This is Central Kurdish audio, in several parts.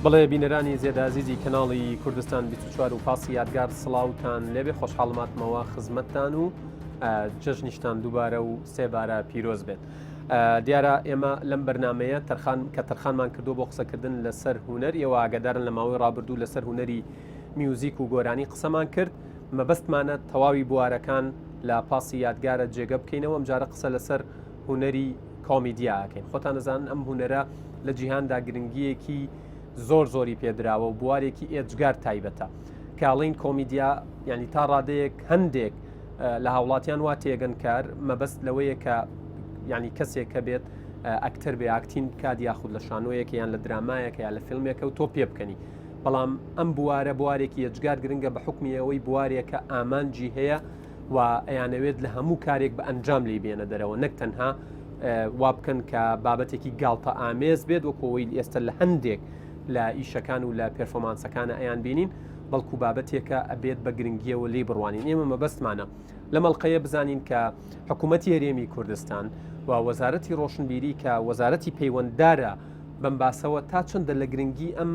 بەڵێ بینەرانی زێدازیزی کەناڵی کوردستان 24 و پاسی یادگار سڵاوتان لێبێ خۆشحاڵماتمەوە خزمەتتان و جەژنیشتان دووبارە و سێبارە پیرۆز بێت. دیارە ئێمە لەم بەرنمەیە تەرخان کە تەرخانمان کردو بۆ قسەکردن لەسەر هوەر ئێوە ئاگادارن لە ماوەی ڕابردوو لەسەر هوەری میوزیک و گۆرانی قسەمان کرد مەبەستمانە تەواوی بوارەکان لە پاسی یادگارە جێگە بکەینەوە ئەمجارە قسە لەسەر هونەری کۆمیدیا ئەکەین خۆتان ئەزانن ئەم هونەرە لە جیهاندا گرنگیەکی زۆر زۆری پێدراوە و بوارێکی ئێجگار تایبەتە کاڵین کۆمیدیا یعنی تا ڕادەیەک هەندێک لە هاوڵاتیان وا تێگەن کار مەبەست لەوەیە کە یعنی کەسێک کە بێت ئەکتەر بێ ئاکتین بکات یاخود لە شانۆیەکە یان لە درامایەکە یا لە فیلمێکە و تۆ پێ بکەنی بەڵام ئەم بوارە بوارێکی یەجگار گرنگە بە حکمی ئەوەی بوارێکە ئامانجی هەیە و ئەیانەوێت لە هەموو کارێک بە ئەنجام لی بێنە دەرەوە نەک تەنها وا بکەن کە بابەتێکی گاڵتە ئامێز بێت وەکەوەی ئێستا لە هەندێک لە ئیشەکان و لە پێرفۆمانسەکانە ئەیان بینین بەڵکو بابەتێکە ئەبێت بە گرنگیەوە لی بڕوانین ئێمە مەبەستمانە لە مەڵقەیە بزانین کە حکوومەتی هەرێمی کوردستان و وەزارەتی ڕۆشنبیری کە وەزارەتی پەیوەنددارە بەم باسەوە تا چەندە لە گرنگی ئەم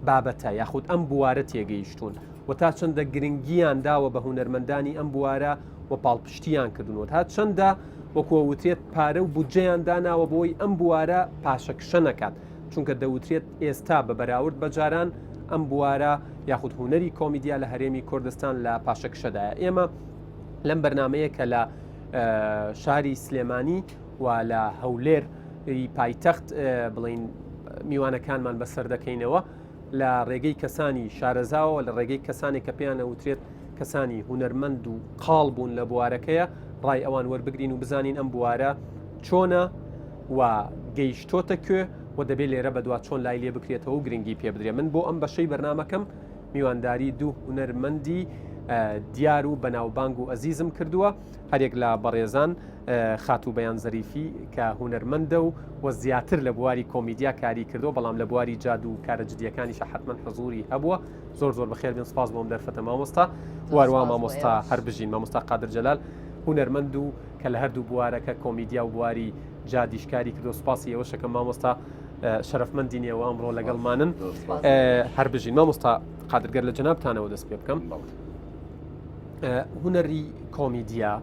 بابەتە یاخود ئەم بوارە تێگەیشتوون و تا چەندە گرنگیان داوە بە هونەرمەندانی ئەم بوارە و پاڵپشتیان کردوون و تا چەندە وەکو وترێت پارە و بودجەیان داناوە بۆی ئەم بوارە پاشەکشە نەکات چونکە دەوترێت ئێستا بە بەراورد بە جاران ئەم بوارە یاخود هونەری کۆمیدیا لە هەرێمی کوردستان لە پاشەکشەدایە ئێمە لەم بەرنمەیە کە لە شاری سلێمانی و لە هەولێر پایتەخت بڵین میوانەکانمان بەسەر دەکەینەوە لە ڕێگەی کەسانی شارەزاوە لە ڕێگەی کەسانێک کە پێیان ئەوترێت کەسانی هونەرمەند و قاڵ بوون لە بوارەکەیە ڕای ئەوان وەربگرین و بزانین ئەم بوارە چۆنە و گەیشتۆتە کوێ و دەبێت لێرە بەدوا چۆن لای لێ بکرێتەوە و گرنگی پێ بدرێت من بۆ ئەم بەشەی بەرنمەکەم میوانداری دوو هونەرمەندی دیار و بەناوبانگ و ئەزیزم کردووە هەرێک لە بەڕێزان خاتوو بەیان زەریفی کە هونەرمەندە و و زیاتر لە بواری کۆمیدیا کاری کردووە بەڵام لە بواری جادوو و کارە جدیەکانیشە حەتمەن حزوری هەبووە زۆر زۆر بەخێر بێن سپاس بۆم دەرفەتە مامۆستا واروا مامۆستا هەر بژین مامۆستا قادر جەلال هونەرمەند و کە لە هەردوو بوارەکە کۆمیدیا و بواری جادیش کاری کردو سپاسی ئێوەشەکە مامۆستا شەرەفمەندی نێوە ئەمڕۆ لەگەڵمانن هەر بژین مامۆستا قادرگەر لە جەنابتانەوە دەست پێ بکەم هونەری کۆمیدیا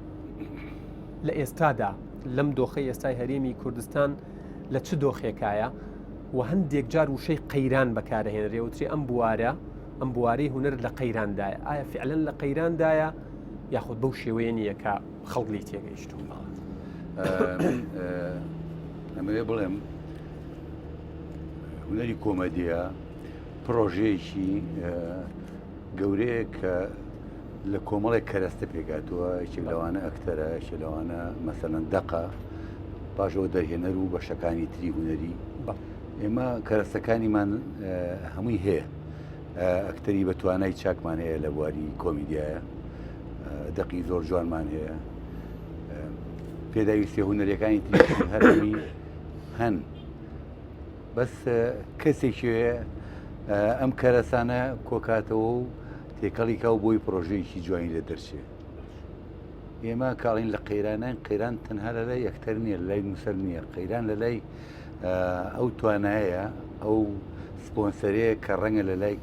لە ئێستادا لەم دۆخەی ئێستای هەرێمی کوردستان لە چ دۆخێکایە و هەندێک جار وشەی قەیران بەکارهێنرێ وترێ ئەم بوارە ئەم بوارەی هونەر لە قەیراندایە ئایا فعلەن لە قەیراندایە یاخود بەو شێوەیە نییە کە خەڵک لێی تێگەیشتوو؟ من ئەمەوێ بڵێم هونەری کۆمەدیە پرۆژەیەکی گەورەیە کە لە کۆمەڵێک کەرەستە پێکهاتووە، یەکێک لەوانە ئەکتەرە، یەکێک لەوانە مەسەلەن دەقە، پاشەوە دەرهێنەر و بەشەکانی تری هونەری. ئێمە کەرەستەکانیمان هەمووی هەیە. ئەکتەری بە توانای چاکمان هەیە لە بواری کۆمیدیایە، دەقی زۆر جوانمان هەیە. پێداویستیە هونەریەکانی تریش هەر هەمووی هەن. بەس کەسێکی ئەم کەرەسانە کۆکاتەوە و تێکەڵی کا و بۆی پرۆژەیەکی جوانی لێ دەرچێ. ئێمە کاڵین لە قەیرانین قەیران تەنها لە لای ئەکتەر نییە لە لای نووسەر نییە قەیران لە لای ئەو توانایە ئەو سپۆنسەرەیە کە ڕەنگە لە لای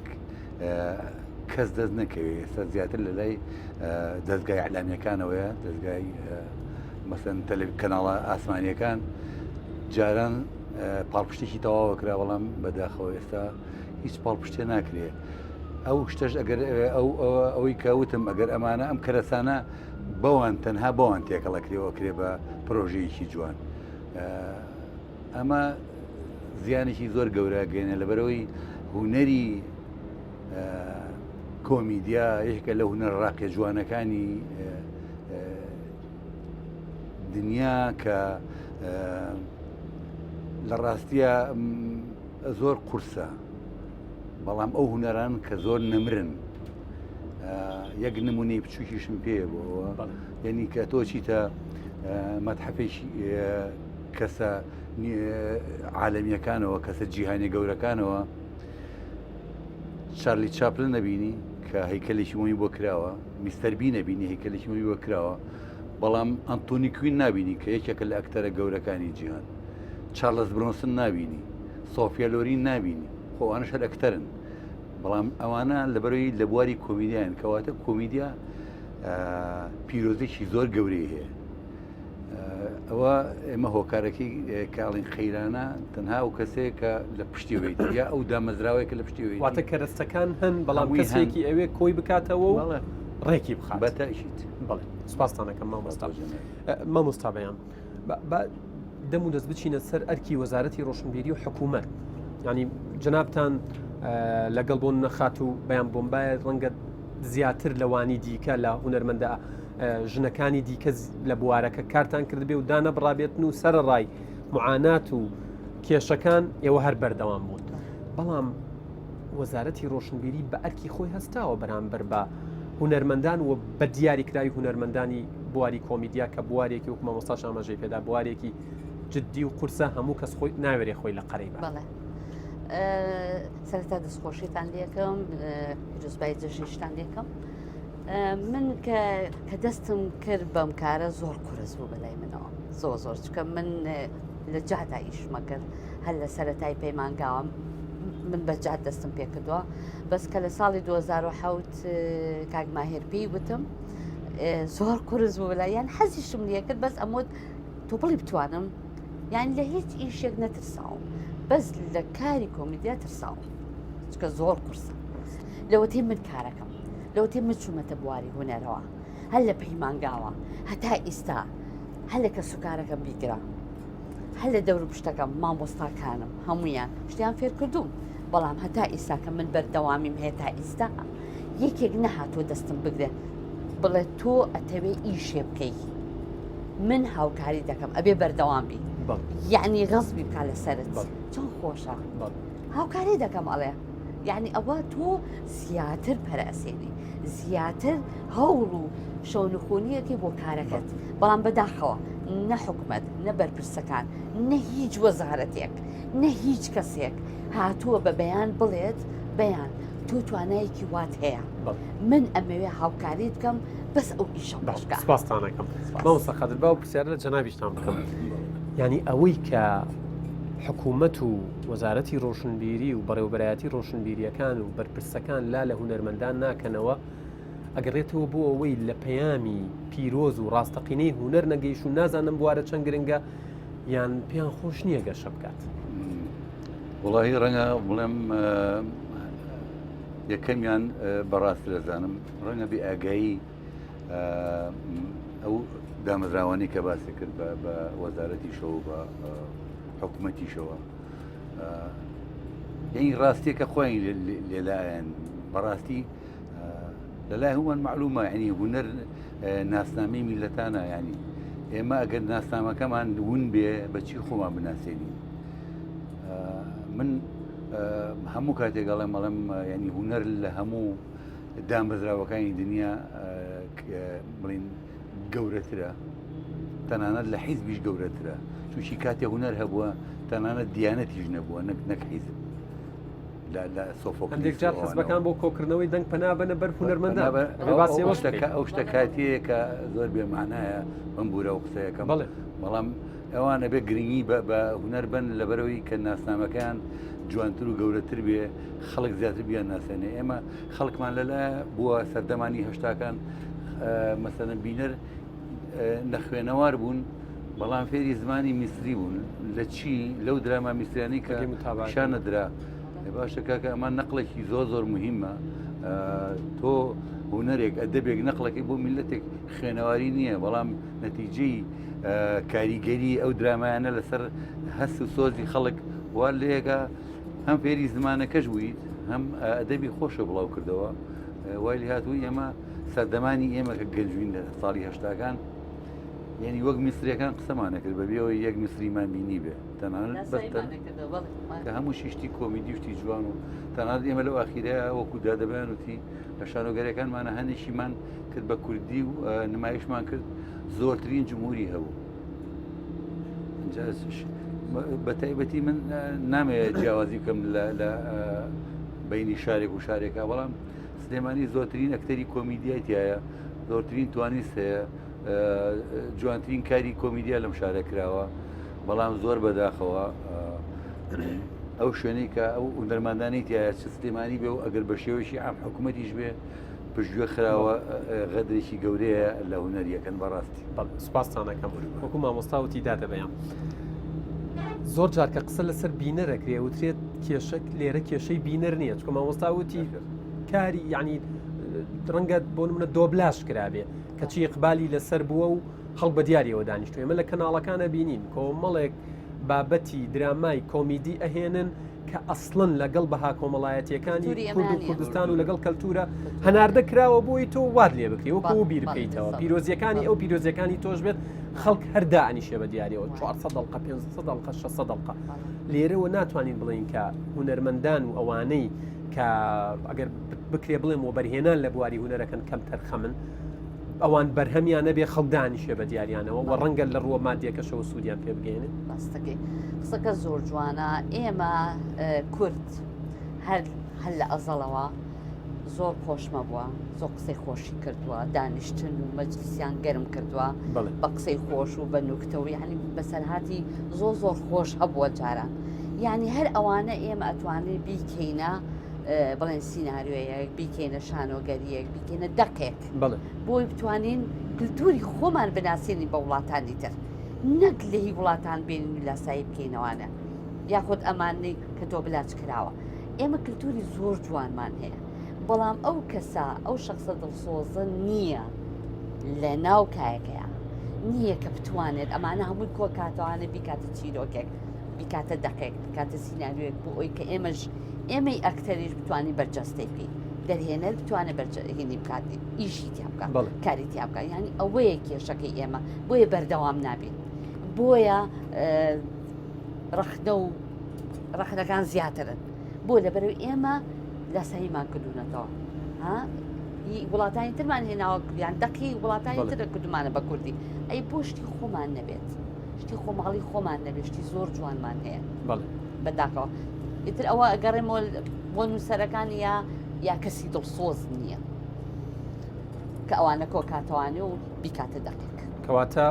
کەس دەست نەکەوێت ئێستا زیاتر لە لای دەستگای ئەلامیەکانەوەیە دەستگای مەسەن تەلەڤ کەناڵە ئاسمانیەکان جاران پاڵپشتێکی تەواوە کرا بەڵام بەداخەوە ئێستا هیچ پاڵپشتێ ناکرێ ئەو شتەش ئەگەر ئەو ئەوەی کە وتم ئەگەر ئەمانە ئەم کەرەسانە بەوان تەنها بەوان تێکەڵەکرێەوە کرێ بە پرۆژەیەکی جوان ئەمە زیانێکی زۆر گەورە گەێنە لەبەرەوەی هوەری کۆمیدیا یەکێکە لە هونەر ڕاقیە جوانەکانی دنیا کە لە ڕاستیە زۆر قورسە بەڵام ئەو هونەران کە زۆر نەمرن یەک نمونەی بچووکیشم پێ بۆەوە یعنی کە تۆ چیتە مەتحەفێکی کەسە عالەمیەکانەوە کەسە جیهانی گەورەکانەوە چارلی چاپلن نەبینی کە هەیکەلێکی مۆمی بۆ کراوە، میستەر بین نەبینی هەیکەلێکی مۆمی بۆ کراوە، بەڵام ئەنتۆنی کوین نابینی کە یەکێکە لە ئەکتەرە گەورەکانی جیهان، چارلس برۆنسن نابینی، سۆفیا لۆرین نابینی. خۆ ئەوانەش هەر ئەکتەرن بەڵام ئەوانە لەبەرەوەی لە بواری کۆمیدیان کەواتە کۆمیدیا پیرۆزێکی زۆر گەورەی هەیە ئەوە ئێمە هۆکارەکەی کاڵین قەیرانە تەنها ئەو کەسەیە کە لە پشتیەوەی یا ئەو دامەزراوەیە کە لە پشتیەوەی واتە کەرەستەکان هەن بەڵام کەسێکی ئەوێ کۆی بکاتەوە و ڕێکی بخات بەتەشیت بەڵێ سپاستانەکەم مامۆستا مامۆستا بەیان دەم و دەست بچینە سەر ئەرکی وەزارەتی ڕۆشنبیری و حکوومەت ینی جەنابتان لەگەڵ بۆ نەخات و بەیان بۆمبایە ڕەنگە زیاتر لەوانی دیکە لە هونەرمەندە ژنەکانی دیکە لە بوارەکە کارتان کردبێ و دانەبڕابێتن و سەرەڕای معانات و کێشەکان ئێوە هەر بەردەوام بوون. بەڵام وەزارەتی ڕۆشنبیری بە ئەرکی خۆی هەستاوە بەرامبەر بە هونەرمەندان و بە دیاریکراوی هونەرمەندانی بواری کۆمیدیا کە بوارێکی وەک مامۆستاش ئاماژەی پێدا بوارێکی جددی و قورسە هەموو کەس خۆی ناوێرێ خۆی لە قەرەی بە. سەرەتا دەستخۆشیتان لێکەم پیرۆزبای جەژنیشتان لێکەم من کە کە دەستم کرد بەم کارە زۆر قورس بوو بەلای منەوە زۆر زۆر چکە من لە جادا ئیشمە کرد هەر لە سەتای پەیمانگاوم من بە جاد دەستم پێ کردووە بەس کە لە ساڵی 2007 کاک ماهر پێی وتم زۆر قورس بوو لە یان حەزیشم لێ کرد بەس ئەموت تۆ بڵی بتوانم یان لە هیچ ئیشێک نەترساوم بەس لە کاری کۆمیدیا ترساوم چکە زۆر قورسە لەوەتی من کارەکەم لەوەتی من چوومەتە بواری هونەرەوە هەر لە پەیمانگاوە هەتا ئیستا هەر لە کەسوکارەکەم بیگرە هەر لە دەور پشتەکەم مامۆستاکانم هەمویان شتیان فێر کردوم بەڵام هەتا ئیستا کە من بەردەوامیم هەیە تا ئیستا یەکێک نەهاتوە دەستم بگرێ بڵێ تۆ ئەتەوێ ئیشێ بکەی من هاوکاری دەکەم ئەبێ بەردەوام بی یعنی غەزبی بکە لەسەرت چۆن خۆشە هاوکاری دەکەم ئەڵێ یعنی ئەوە تۆ زیاتر پەرە ئەسێنی زیاتر هەوڵ و شەونخونیەکەی بۆ کارەکەت بەڵام بەداخەوە نە حکومت نە بەرپرسەکان نە هیچ وەزارەتێک نە هیچ کەسێک هاتووە بە بەیان بڵێت بەیان تۆ توانایەکی وات هەیە من ئەمەوێ هاوکاریت بکەم بەس ئەو ئیشە باش بکە سپاستانەکەم مامۆستا قادر با پرسیار لە جەنابیشتان بکەم یعنی ئەوەی کە حکوومەت و وەزارەتی ڕۆشنبیری و بەڕێوبەرایەتی ڕۆشنبیریەکان و بەرپرسەکان لا لە هونەرمەندان ناکەنەوە ئەگەڕێتەوە بۆ ئەوەی لە پەیامی پیرۆز و ڕاستەقینەی هونەر نەگەیش و نازانم بوارە چەند گرنگە یان پێیان خۆش نییە گەشە بکات. وڵی ڕەنگە بڵێم یەکەمیان بەڕاست دەزانم ڕەنگە بێ ئاگایی ئەو دامەزراوانی کە باسی کرد بە وەزارەتیشەوە بە حکوومەتیشەوە یعنی ڕاستیەکە خۆیان لێلایەن بەڕاستی لەلای هەمووان معلومە یعنی هونەر ناسنامەی میلەتانە یعنی ئێمە ئەگەر ناسنامەکەمان ون بێ بەچی خۆمان بناسێنین من هەموو کاتێک ئەڵێم ئەڵێم ینی هونەر لە هەموو دامەزراوەکانی دنیا بڵین گەورەترە تەنانەت لە حیزبیش گەورەترە چونکی کاتێ هونەر هەبووە تەنانەت دیانەتیش نەبووە نەک نەک حیزب لە سۆفۆکلیس هەندێک جار حزبەکان بۆ کۆکردنەوەی دەنگ پەنا بەنە بەر هونەرمەندان باسی ئەوەش شتەکە ئەو شتە کاتیەیە کە زۆر بێ مانایە بەم بورە و قسەیەکەم بەڵێ بەڵام ئەوان ئەبێ گرنگی بە هونەر بن لەبەرەوەی کە ناسنامەکەیان جوانتر و گەورەتر بێ خەڵک زیاتر بیان ناسێنێ ئێمە خەڵکمان لەلا بووە سەردەمانی هەشتاکان مەسەلەن بینەر نەخوێنەوار بوون بەڵام فێری زمانی میسری بوون لە چی لەو دراما میسریانی کە شانەدرا باشە کاکە ئەمە نەقلێکی زۆر زۆر مهمە تۆ هوەرێک ئەدەبێک نەقلەکەی بۆ میلەتێک خوێنەواری نییە بەڵام نەتیجەی کاریگەری ئەو درامایانە لەسەر هەست و سۆزی خەڵک وا لەیەکە هەم فێری زمانەکەش بوویت هەم ئەدەبی خۆشە بڵاو کردەوە وای لێ هاتوو ئێمە سەردەمانی ئێمە کە گەنجوین لە ساڵی هەشتاکان یعنی وەک میسریەکان قسەمانە کرد بەبێ ئەوەی یەک میسریمان بینی بێ تەنانەت کە هەموو شیشتی کۆمیدی شتی جوان و تەنانەت ئێمە لەو ئاخیرە وەکو دادەبیان وتی لە شانۆگەرەکانمانە هەندێکیمان کرد بە کوردی و نمایشمان کرد زۆرترین جمهوری هەبوو بە تایبەتی من نامەوێت جیاوازی بکەم لە بینی شارێک و شارێکە بەڵام سلێمانی زۆرترین ئەکتەری کۆمیدیای تایە زۆرترین توانیست هەیە جوانترین کاری کۆمیدیا لەم شارە کراوە بەڵام زۆر بەداخەوە. ئەو شوێنەی کە ئەو هونەرمەندانەی تیایە چ سلێمانی بێ و ئەگەر بە شێوەیەکی عام حکوومەتیش بێ پشتگوێ خراوە غەدرێکی گەورەیە لە هونەریەکەن بەڕاستی. بەڵێ سوپاستان ئەکەم وەکو مامۆستا وتی دادە بەیان زۆر جار کە قسە لەسەر بینەر ئەکرێ وترێت کێشە لێرە کێشەی بینەر نییە چکە مامۆستا وتی کاری یعنی ڕەنگە بۆ نمونە دۆبلاش کرابێ کەچی ئقبالی لەسەر بووە و خەڵک بە دیاریەوە دانیشتو ئێمە لە کەناڵەکانە بینین کۆمەڵێک بابەتی درامای کۆمیدی ئەهێنن کە ئەسڵەن لەگەڵ بەها کۆمەڵایەتیەکانی کورد و کوردستان و لەگەڵ کەلتورە هەناردە کراوە بۆی تۆ وات لێ بکری وەکو بیر بکەیتەوە پیرۆزیەکانی ئەو پیرۆزیەکانی تۆش بێت خەڵک هەردا ئەنیشێ بە دیارەوە 400 دڵقە 500 دڵقە 600 دڵقە لێرەوە ناتوانین بڵین کە هونەرمەندان و ئەوانەی کە ئەگەر بکرێ بڵێم وەبەرهێنان لە بواری هونەرەکەن کەم تەرخەمن ئەوان بەرهەمیان نەبێ خەڵک دانیشێ بە دیاریانەوە و ڕەنگە لە ڕووە مادیەکەشەوە سوودیان پێ بگەێنێ ڕاستەکەی قسەکە زۆر جوانە ئێمە کورد هەر هەر لە ئەزەڵەوە زۆر خۆشمە بووە زۆر قسەی خۆشی کردووە دانیشتن و مەجلیسیان گەرم کردووە بە قسەی خۆش و بە نوکتەوە یعنی بەسەرهاتی زۆر زۆر خۆش هەبووە جاران یعنی هەر ئەوانە ئێمە ئەتوانین بیکەینە بڵێن سیناریۆیەک بیکەینە شانۆگەریەک بیکەینە دەقێک بۆی بتوانین کللتوری خۆمان بناسیێنین بە وڵاتانی تر نەک لە هی وڵاتان بێنین و لاسایی بکەینەوانە یاخود ئەمانەی کە دۆبلاج کراوە ئێمە کللتوری زۆر جوانمان هەیە بەڵام ئەو کەسە ئەو شخصە دڵسۆزە نییە لە ناو کایەکەیە نییە کە بتوانێت ئەمانە هەمووی کۆکاتەوانە بیکاتە چیرۆکێک بیکاتە دەقێک بکاتە سیناریۆیەک بۆ ئەوی کە ئێمەش ئێمەی ئەکتەریش بتوانین بەرجەستەی بکەین دەرهێنەر بتوانێت بەرجەهینی بکات ئیشی تیا بکات کاری تیا بکات یعنی ئەوەیە کێشەکەی ئێمە بۆیە بەردەوام نابین بۆیە ڕەخنە و ڕەخنەکان زیاترن بۆ لەبەرەوەی ئێمە لاساییمان کردوونەتەوە وڵاتانی ترمان هێناوە یان دەقی وڵاتانی ترە کردمانە بە کوردی ئەی بۆ شتی خۆمان نەبێت شتی خۆماڵی خۆمان نەبێت شتی زۆر جوانمان هەیە بەداخەوە ئیتر ئەوە ئەگەڕێمەوە بۆ نووسەرەکان یا یا کەسی دڵسۆز نییە کە ئەوانە کۆکاتەوانێ و بیکاتە دەقێک. کەواتە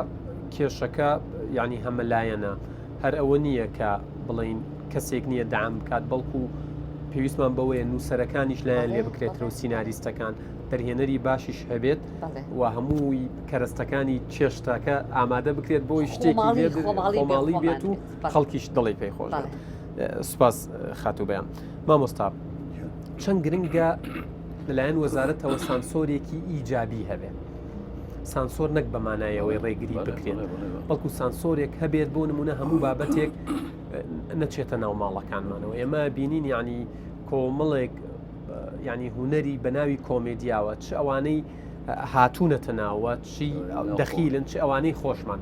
کێشەکە یعنی هەمەلایەنە هەر ئەوە نییە کە بڵین کەسێک نییە دام بکات بەڵکو پێویستمان بەوەیە نووسەرەکانیش لایەن لێ بکرێتەوە سیناریستەکان دەرهێنەری باشیش هەبێت و هەمووی کەرەستەکانی چێشتەکە ئامادە بکرێت بۆی شتێکی خۆماڵی بێت و خەڵکیش دڵی پێی خۆش سوپاس خاتوو بەیان مامۆستا چەند گرنگە لەلایەن وەزارەتەوە سانسۆرێکی ئیجابی هەبێت سانسۆر نەک بەمانایەوەی ڕێگری بکرێت بەڵکو سانسۆرێک هەبێت بۆ نمونە هەموو بابەتێک نەچێتە ناو ماڵەکانمانەوە ئێمە بینین یعنی کۆمەڵێک ینی هوەری بە ناوی کۆمێدیاوە چ ئەوانەی هاتوونەتە ناوە چی دەخیلن چ ئەوانەی خۆشمان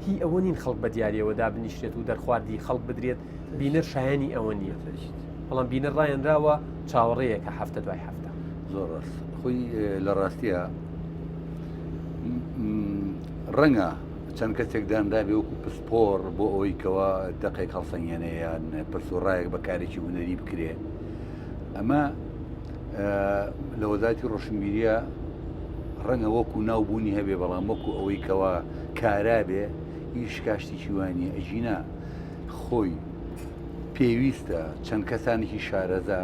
هی ئەوە نین خەڵک بە دیارەوە دابنیشێت و دەرخواردی خەڵک بدرێت بینەر شایانی ئەوە نییە بەڵام بینەر ڕایەنراوە چاوەڕێیە کە هەفتە دوای هەفتە. زۆر ڕاست خۆی لە ڕاستیە ڕەنگە چەند کەسێک دانرابێ وەکو پسپۆر بۆ ئەوەی کەوا دەقێک هەڵسەنگێنێ یان پرس و ڕایەک بە کارێکی هونەری بکرێ ئەمە لە وەزارەتی ڕۆشنبیریە ڕەنگە وەکو ناو بوونی هەبێ بەڵام وەکو ئەوەی کەوا کارا بێ هیچ کاشتێکی وانە ئەژینا خۆی پێویستە چەند کەسانێکی شارەزا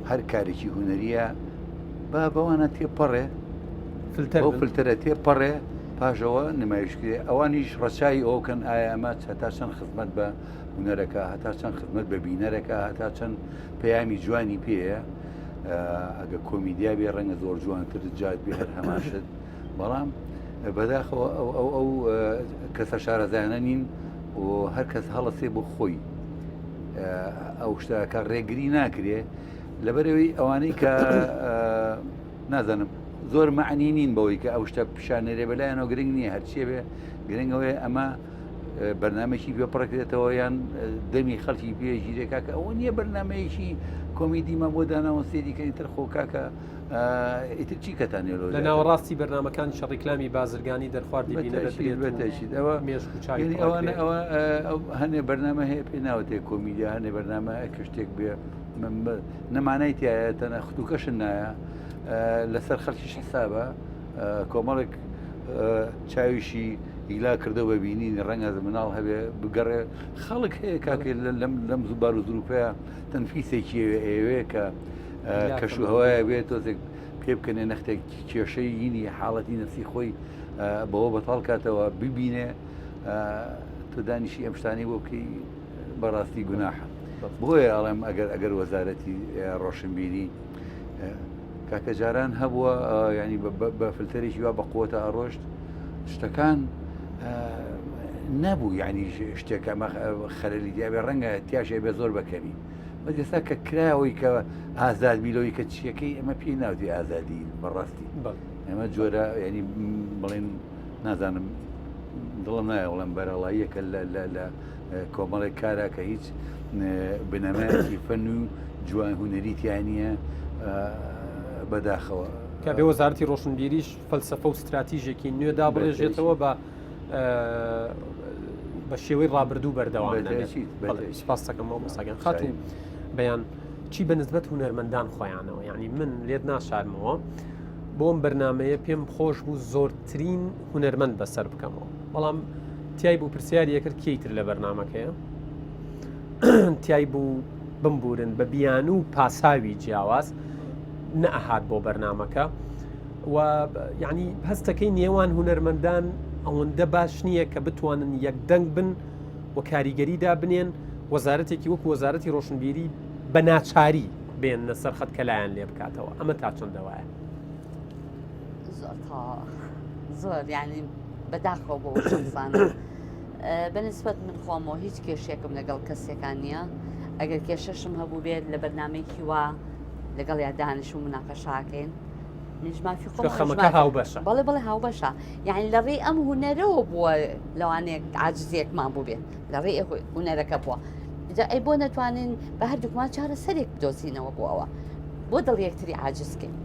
هەر کارێکی هونەریە با بەوانە تێپەڕێ ئەو فلتەرە تێپەڕێ پاژەوە نمایشکرێ ئەوانیش ڕەچای ئەوکەن ئایا ئەمە هەتا چەند خزمەت بە هونەرەکە هەتا چەند خزمەت بە بینەرەکە هەتا چەند پەیامی جوانی پێیە ئەگە کۆمیدیا بێ ڕەنگە زۆر جوانتر جات بێ هەر هەماشت بەڵام بەداخەوە ئەو ئەو ئەو کەسە شارەزایانە نین و هەر کەس هەڵەسێ بۆ خۆی ئەو شتەکە ڕێگری ناکرێ لەبەرەوەی ئەوانەی کە نازانم زۆر معنی نین بەوەی کە ئەو شتە پیشانێرێ بەلایەنەوە گرنگ نییە هەرچیە بێ گرنگەوەی ئەمە بەرنمەکی پێ پڕکرێتەوە یان دەمی خەڵکی پێ ژیرێ کاکە ئەوە نییە بەرنمەیەکی کۆمیدیمان بۆ داناوە سێری کەین تر خۆ کاکە ئیتر چی کەتان لۆ لە ناوەڕاستی بەرنامەکان ڕیکلامی بازرگانی دەرخواردی بەتەشید ئەوە مێشک و چاوی ئەوانە ئەوە هەنێ بەرنامە هەیە پێ ناوتێ کۆمیدیا هەنێ بەرنامە کە شتێک بێ نەمانای تایە تەنە ختوکەشن نایە لەسەر خەڵکیش حسابە کۆمەڵێک چاویشی. هیلا کردەوە بە بینینی ڕەنگە مناڵ هەبێ بگەڕێ خەڵک هەیە کاکە لەم لەم زوبار و زروپەیە تەنفیسێکی ئەوێ کە کەش و هەوایە بێت تۆزێک پێ بکەنێ نەختێک کێشەی یینی حاڵەتی نەفسی خۆی بەوە بەتاڵ کاتەوە ببینێ تۆ دانیشی ئەم شتانەی بۆ بکەی بەڕاستی گوناحە بۆیە ئەڵێم ئەگەر ئەگەر وەزارەتی ڕۆشنبیری کاکە جاران هەبووە ینی بە فلتەرێکی وا بە قوتە ئەڕۆشت شتەکان نەبوو ینی شتێکە ئەمە خەرەلی دیابێ ڕەنگە تیاشێ بێ زۆر بەکەمی بەس ئێستا کە کرایەوەی کە ئازاد بیلەوەی کە چیەکەی ئەمە پێی ناوتی ئازادی بەڕاستی ئەمە جۆرە ینی بڵێن نازانم دڵم نایە بڵێم بەرەڵاییەکە لە لە لە کۆمەڵێک کارە کە هیچ بنەمایەکی فەن و جوان هونەری تیا نییە بەداخەوە. کە بێ وەزارەتی ڕۆشنبیریش فەلسەفە و ستراتیژێکی نوێ دابڕێژێتەوە بە بە شێوەی ڕابردوو بەردەوام سپاس دەکەم مامۆستا گیان خاتوو بەیان چی بە نسبەت هونەرمەندان خۆیانەوە یعنی من لێت ناشارمەوە بۆم بەرنمەیە پێم خۆش بوو زۆرترین هونەرمەند بەسەر بکەمەوە بەڵام تای بوو پرسیاری کرد کێی تر لە بەرنمەکەیە تای بوو بمبورن بە بیانوو و پاساوی جیاواز نەئەهات بۆ بەرنمەکە و یعنی هەستەکەی نێوان هونەرمەندان ئەوەندە باش نییە کە بتوانن یەک دەنگ بن و کاریگەری دابنێن وەزارەتێکی وەکو وەزارەتی ڕۆشنبیری بە ناچاری بێننە سەر خەت کە لایان لێ بکاتەوە ئەمە تا چەندە وایە؟ زۆر تەواوە زۆر یعنی بەداخەوە بۆ شخصانە بەنسبەت من خۆمەوە هیچ کێشێکم لەگەڵ کەسێکان نییە ئەگەر کێشەشم هەبوو بێت لە بەرنمەیەکی وا لەگەڵ یا دانیش و مناقەشاکەین منیش مافی خۆم خەمەکە هاوبەشە بەڵێ بەڵێ هاوبەشە یعنی لە ڕێی ئەم هونەرەوە بووە لەوانەیە عاجزیەکمان بوو بێت لە ڕێی هونەرەکە بووە جا ئەی بۆ نەتوانین بە هەردووکمان چارەسەرێک بدۆزینەوە بۆ ئەوە بۆ دڵ یەکتری عاجزکەین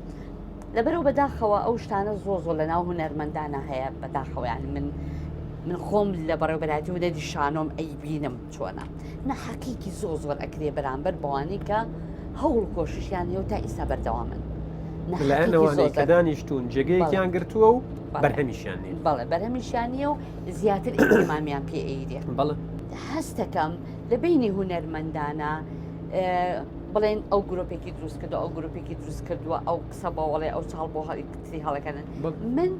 لەبەرەوە بەداخەوە ئەو شتانە زۆر زۆر لە ناو هونەرمەندانە هەیە بەداخەوە یان من من خۆم لە بەڕێوبەرایەتی هونەری شانۆم ئەیبینم چۆنە ناحەقیکی زۆر زۆر ئەکرێ بەرامبەر بەوانەی کە هەوڵ کۆششیان هەیە و تا ئیستا بەردەوامن. لایەن ئەوانەی کە دانیشتوون جێگەیەکیان گرتووە و بەرهەمیشیان نییە. بەڵێ بەرهەمیشیان نییە و زیاتر ئیهتیمامیان پێ ئەیرێ. بەڵێ. هەستەکەم لە بەینی هونەرمەندانە بڵێن ئەو گرۆپێکی دروست کردو ئەو گرۆپێکی دروست کردووە ئەو قسە بۆ وەڵێ ئەو چاڵ بۆ هەڵی هەڵەکەنن من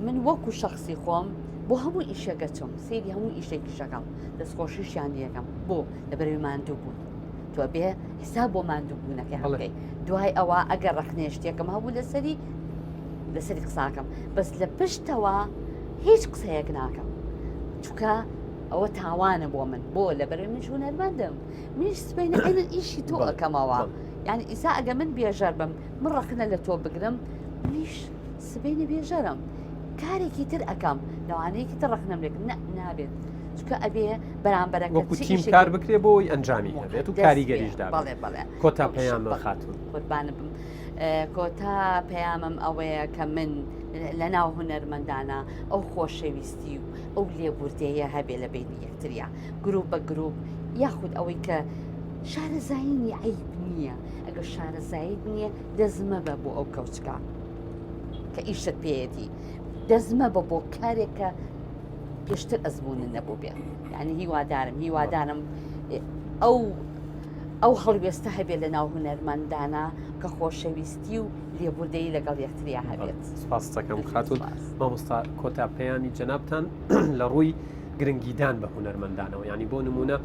من وەکو شخصی خۆم بۆ هەموو ئیشەکە چم سەیری هەموو ئیشێکی شەکەم دەستخۆشیشیان لەکەم بۆ لەبەرەوەی ماندوو بوون تۆ بێ حساب بۆ ماندووبوونەکەی هەڵکەی دوای ئەوە ئەگەر ڕخنێ شتێکم هەبوو لەسەری لەسەری قساکەم بەس لە پشتەوە هیچ قسەیەک ناکەم چونکە ئەوە تاوانە بۆ من بۆ لەبەرەوەی منش هونەرمەندم منیش سبەینە عینەن ئیشی تۆ ئەکەمەوە یعنی ئیسا ئەگە من بێژەر بم من ڕەخنە لە تۆ بگرم منیش سبەینە بێژەرم کارێکی تر ئەکەم لەوانەیەکی تر ڕەخنەم لێک نە نابێت چونکە ئەبێ بەرامبەرەکە وەکو تیم کار بکرێ بۆی ئەنجامی هەبێت و کاریگەریش دا بەڵێ بەڵێ کۆتا پەیامە خاتوون قوربانە بم کۆتا پەیامم ئەوەیە کە من لە ناو هونەرمەندانە ئەو خۆشەویستی و ئەو لێبوردەیە هەبێ لە بینی یەکتریا گروپ بە گروپ یاخود ئەوەی کە شارەزایینی عیب نییە ئەگەر شارەزاییت نییە دەستمەبە بۆ ئەو کەوچکە کە ئیشت پێیەتی دەستمەبە بۆ کارێک کە پێشتر ئەزمونن نەبوو بێ یعنی هیوادارم هیوادارم ئەو ئەو هەڵوێستە هەبێت لە ناو هونەرمەندانە کە خۆشەویستی و لێبوردەیی لەگەڵ یەکتریا هەبێت. سپاس دەکەم خاتوون مامۆستا کۆتا پەیامی جەنابتان لە ڕووی گرنگیدان بە هونەرمەندانەوە یعنی بۆ نمونە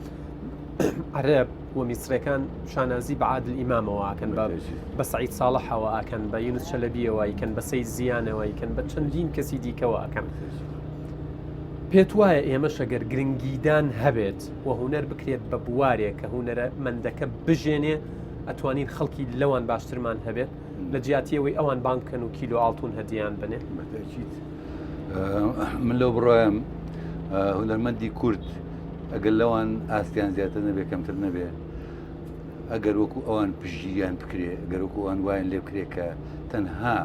عەرەب و میسرەکان شانازی بە عادل ئیمامەوە ئەکەن بە بە سعید ساڵحەوە ئەکەن بە یونس چەلەبیەوە ئەیکەن بە سەید زیانەوە ئەیکەن بە چەندین کەسی دیکەوە ئەکەن پێت وایە ئێمەش ئەگەر گرنگیدان هەبێت و هونەر بکرێت بە بوارێک کە هونەرەمەندەکە بژێنێ ئەتوانین خەڵکی لەوان باشترمان هەبێت لە جیاتی ئەوەی ئەوان بانگ بکەن و کیلۆ ئاڵتون هەدیان بنێ؟ بەتەکید من لەو بڕوایم هونەرمەندی کورد ئەگەر لەوان ئاستیان زیاتر نەبێ کەمتر نەبێ ئەگەر وەکو ئەوان پشتگیریان بکرێ گەر وەکو ئەوان وایان لێ بکرێ کە تەنها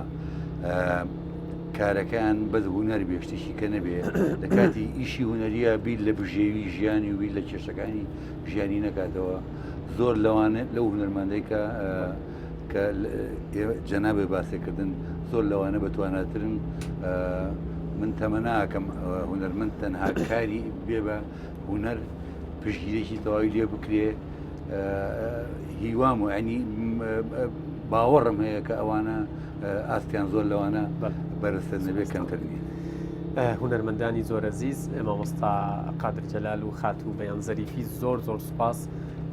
کارەکەیان بەس هونەر بێ شتێکی کە نەبێ لە کاتی ئیشی هونەریە بیر لە بژێوی ژیانی و بیر لە کێشەکانی ژیانی نەکاتەوە زۆر لەوانە لەو هونەرمەندەی کە کە جەنابێ باسێکردن زۆر لەوانە بەتواناترن. من تەمەناکەم هونەرمەند تەنها کاری بێ بە هونەر پشگیرێکی تەواوی لێ بکرێ هیوام و ئەنی باوەڕم هەیە کە ئەوانە ئاستیان زۆر لەوانە بەرزتر نەبێ کەمتر نییە. هونەرمەندانی زۆر ئەزیز مامۆستا قادر جەلال و خاتوو بەیان زەریفی زۆر زۆر سوپاس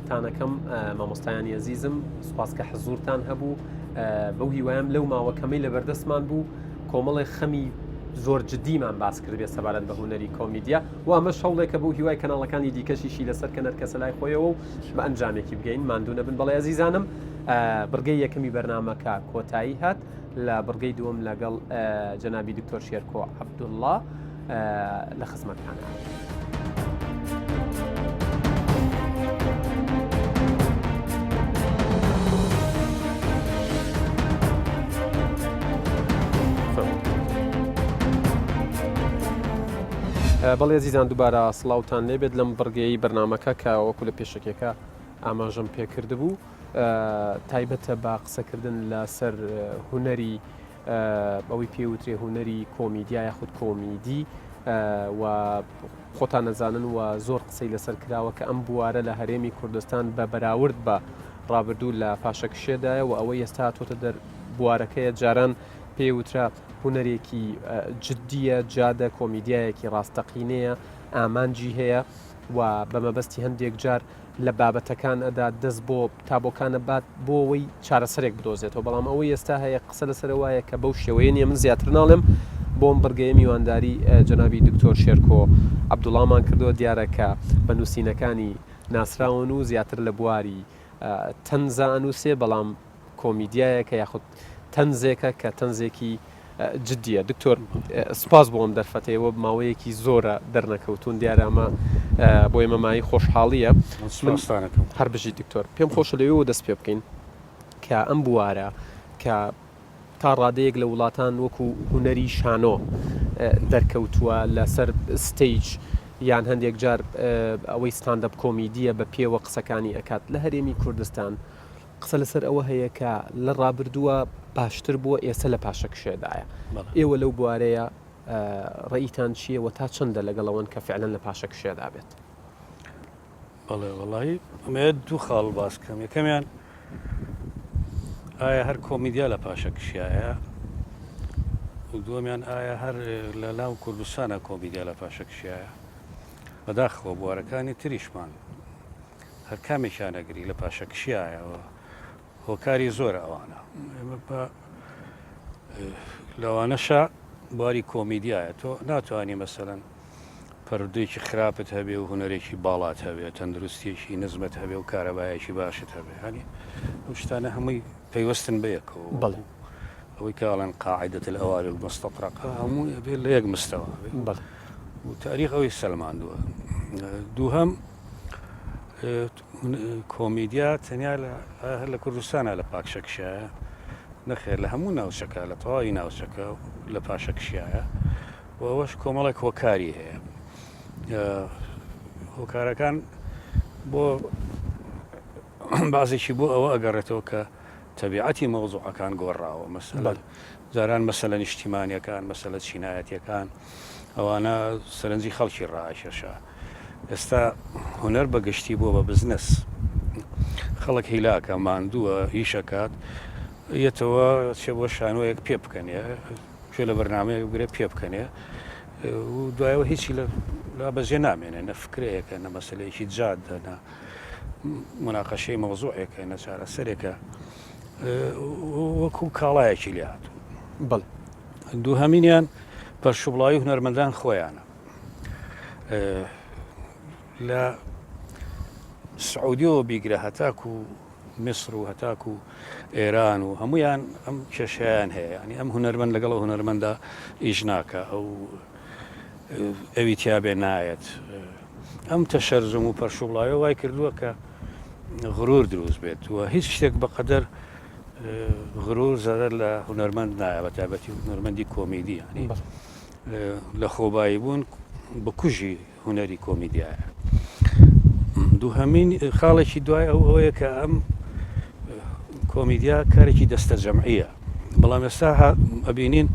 تانەکەم مامۆستایانی ئەزیزم سوپاس کە حزورتان هەبوو بەو هیوایم لەو ماوە کەمەی لە بەردەستمان بوو کۆمەڵێ خەمی زۆر جدیمان باس کردبێ سەبارەت بە هونەری کۆمیدیا و ئەمەش هەوڵێکە بۆ هیوای کەناڵەکانی دیکەشیشی لەسەر کەنەر کەسە لای خۆیەوە و بە ئەنجامێکی بگەین ماندوو نەبن بەڵێ ئەزیزانم بڕگەی یەکەمی بەرنامەکە کۆتایی هات لە بڕگەی دووەم لەگەڵ جەنابی دکتۆر شێرکۆ عەبدوڵڵا لە خزمەتتانە. بەڵێ زیزان دووبارە سڵاوتان لێبێت لەم بڕگەی بەرنمەکە کە وەکو لە پێشەکێکە ئاماژەم پێکردبوو تایبەتە بە قسەکردن لەسەر هونەری ئەوەی پێوترێ هونەری کۆمیدیا یاخود کۆمیدی و خۆتان نەزانن و زۆر قسەی لەسەر کراوە کە ئەم بوارە لە هەرێمی کوردستان بە بەراورد بە ڕابردوو لە پاشەکشێدایە و ئەوەی ئێستا هاتۆتە دەر بوارەکەیە جاران پێوترا هونەرێکی جددیە جادە کۆمیدیایەکی ڕاستەقینەیە ئامانجی هەیە و بە مەبەستی هەندێک جار لە بابەتەکان ئەدات دەست بۆ تابۆکان ئەبات بۆ ئەوەی چارەسەرێک بدۆزێتەوە بەڵام ئەوەی ئێستا هەیە قسە لەسەر وایە کە بەو شێوەیە نییە من زیاتر ناڵێم بۆم بڕگەیە میوانداری جەنابی دکتۆر شێرکۆ عەبدوڵامان کردووە دیارە کە بە نووسینەکانی ناسراون و زیاتر لە بواری تەنزا ئەنووسێ بەڵام کۆمیدیایەکە یاخود تەنزێکە کە تەنزێکی جدیە دکتۆر سوپاس بۆ ئەم دەرفەتەیەوە ماوەیەکی زۆرە دەرنەکەوتون دیارە ئەمە بۆ ئێمە مایەی خۆشحاڵیە هەر بژی دکتۆر پێم خۆشە لەوێوە دەست پێ بکەین کە ئەم بوارە کە تا ڕادەیەک لە وڵاتان وەکو هونەری شانۆ دەرکەوتووە لەسەر stage یان هەندێک جار ئەوەی stand-up کۆمیدیە بە پێوە قسەکانی ئەکات لە هەرێمی کوردستان قسە لەسەر ئەوە هەیە کە لە ڕابردووە باشتر بووە ئێستا لە پاشەکشێدایە. ئێوە لەو بوارەیە ڕەئیتان چییە و تا چەندە لەگەڵ ئەوەن کە فعلەن لە پاشەکشێدا بێت؟ بەڵێ وەڵاهی ئەمەوێت دوو خاڵ باس کەم یەکەمیان ئایا هەر کۆمیدیا لە پاشەکشیایە و دووەمیان ئایا هەر لە ناو کوردستانە کۆمیدیا لە پاشەکشیایە بەداخەوە بوارەکانی تریشمان هەر کامێکیان ئەگری لە پاشەکشیایەوە هۆکاری زۆرە ئەوانە لەوانەشە بواری کۆمیدیایە تۆ ناتوانانی مەسەلەن پەروەردەیەکی خراپت هەبێ و هونەرێکی باڵات هەبێ تەندروستیەکی نزمت هەبێ و کارەبایەکی باشت هەبێ هەنی ئەو شتانە هەمووی پەیوەستن بەیەکەوە بەڵێ ئەوەی کاڵەن قاعدة الأوائل المستطرقة هەموو ئەبێ لە یەک مستەوە بێ بەڵێ و تاریخ ئەوەی سەلماندووە دووهەم کۆمیدیا تەنیا هەر لە کوردستانە لە پاکشەکشایە نەخێر لە هەموو ناوچەکە لە تەواوی ناوچەکە لە پاشەکشایە و ئەوەش کۆمەڵێک هۆکاری هەیە هۆکارەکان بۆ بازێکی بۆ ئەوە ئەگەڕێتەوە کە تەبیعەتی مەوزوعەکان گۆڕاوە مەسەلەن جاران مەسەلە نیشتیمانیەکان مەسەلە چینایەتیەکان ئەوانە سەرنجی خەڵکی ڕاکێشا ئێستا هونەر بە گشتی بووە بە بزنس خەڵک هیلاکە ماندووە ئیشەکات یەتەوە چێ بۆ شانۆیەک پێ بکەنێ گوێ لە بەرنامەیەک بگرێ پێ بکەنێ و دوایەوە هیچی لە لا بەجێ نامێنێ نە فکرەیەکە نە مەسلەیەکی جادە نە مناقەشەی مەوزوعێکە نە چارەسەرێکە وەکو کاڵایەکی لێ هاتوو بەڵێ دووهەمینیان پەرشوبڵاوی هونەرمەندان خۆیانە لە سعودیەوە بیگرە هەتاکو میسر و هەتاکو ئێران و هەمویان ئەم کێشیان هەیە ینی ئەم هونەرمەند لەگەڵ هونەرمەندا ئیش ناکە ئەو ئەوی تیابێ نایەت ئەم تەشەرزم و پەرشوبڵاوێ وای کردووە کە غرور دروست بێت و هیچ شتێک بەقەدەر غرور زەرەر لە هونەرمەند نایە بە تایبەتی هونەرمەندی کۆمیدی ینی لە خۆبایی بوون بکوژی هونەری کۆمیدیایە دووهەمین خاڵێکی دوای ئەو ئەوەیە کە ئەم کۆمیدیا کارێکی دەستە جەمعیە بەڵام ئێستا ئەبینین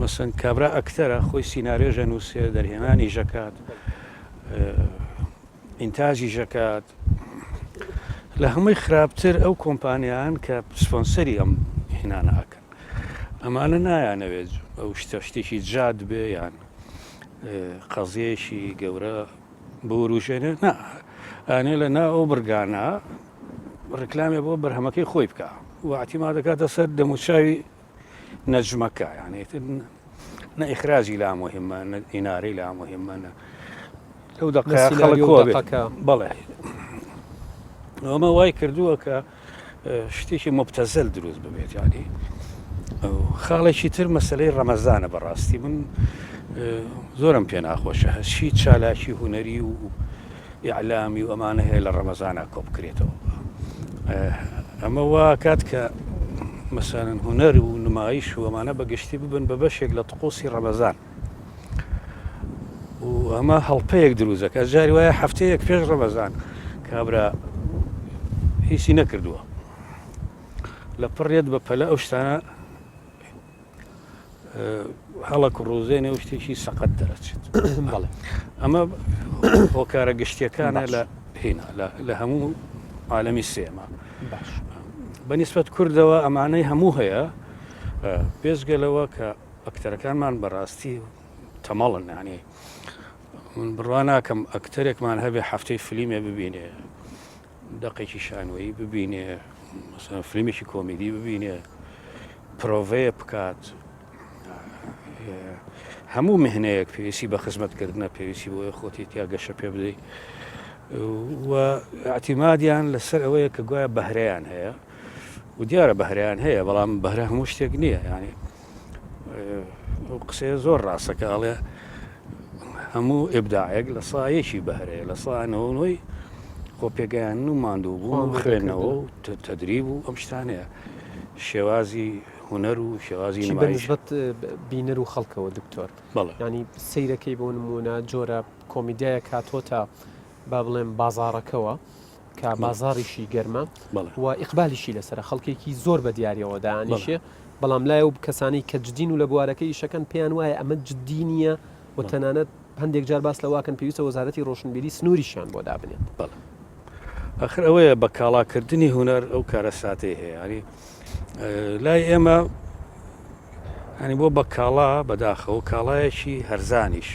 مەسەن کابرا ئەکتەرە خۆی سینارێژە نووسێ دەرهێنانی ژەکات ئینتاجی ژەکات لە هەمووی خراپتر ئەو کۆمپانیان کە سپۆنسەری ئەم هێنانە ئەکەن ئەمانە نایانەوێت ئەو شتە شتێکی جاد بێ یان قەزیەیەکی گەورە بوروژێنێ نا ئەنێ لە نا ئەو بڕگانە ڕکلامێ بۆ بەرهەمەکەی خۆی بکە و اعتیما دەکاتە سەر دەموچاوی نەجمەکە یانێ نە ئیخراجی لا مهمە نە ئینارەی لا مهمە نە لەو دەقەیە خەڵک کۆ بێت بەڵێ ئەمە وای کردووە کە شتێکی مبتەزەل دروست ببێت یعنی خاڵێکی تر مەسلەی ڕەمەزانە بەڕاستی من زۆرم پێ ناخۆشە هەرچی چالاکی هوەری و ئیعلامی و ئەمانە هەیە لە ڕەمەزانە کۆ بکرێتەوە ئەمە وا کات کە مەسەرەن هوەر و نمایش و ئەمانە بەگشتی ببن بە بەشێک لە تقوسی ڕەمەزان و ئەمە هەڵپەیەک دروست دەکات جاری وایە هەفتەیەک پێش ڕەمەزان کابرا هیچی نەکردووە لە پڕێت بە پەلە ئەو شتانە هەڵە کوڕوزێنێ و شتێکی سەقەت دەرەچێت بەڵێ ئەمە هۆکارە گشتیەکانە لە هینا لە هەموو عالەمی سێمە باش بەنیسبەت کوردەوە ئەمانەی هەموو هەیە پێشگەلەوە کە ئەکتەرەکانمان بەڕاستی تەمەڵن یانی من بڕوا ناکەم ئەکتەرێکمان هەبێ هەفتەی فلیمێ ببینێ دەقێکی شانۆیی ببینێ مەسەلەن فلیمێکی کۆمیدی ببینێ پرۆڤەیە بکات هەموو مهنەیەک پێویستی بە خزمەتکردنە پێویستی بۆیە خۆتی تیا گەشە پێ بدەیت و اعتیمادیان لەسەر ئەوەیە کە گوایە بەهرەیان هەیە و دیارە بەهرەیان هەیە بەڵام بەهرە هەموو شتێک نییە یعنی ئەو قسەیە زۆر ڕاستە کە ئەڵێ هەموو ئبداعێک لە سایەکی بەهرەیە لە سانەوەی خۆ پێگەیان و ماندوو بوو و خوێندنەوە و تەدریب و ئەم شتانەیە شێوازی هونەر و شێوازی نمایش بینەر و خەڵکەوە دکتۆر ینی سەیرەکەی بۆ نمونە جۆرە کۆمیدیایە کاتۆتە با بڵێم بازاڕەکەوە کە بازاڕیشی گەرمە و ئیقبالیشی لەسەرە خەڵکێکی زۆر بە دیاریەوە دانیشێ بەڵام لای و کەسانی کە جدین و لە بوارەکە ئیشەکەن پێیان وایە ئەمە جدی نییە و تەنانەت هەندێک جار باس لەواکەن پێویستە وەزارەتی ڕۆشنبیری سنووریشیان بۆ دابنێت. بەڵێ ئەخر ئەوەیە بە کاڵاکردنی هونەر ئەو کارەساتەی هەیە ینی لای ئێمە ینی بۆ بە کاڵا بەداخەوە کاڵایەکی هەرزانیش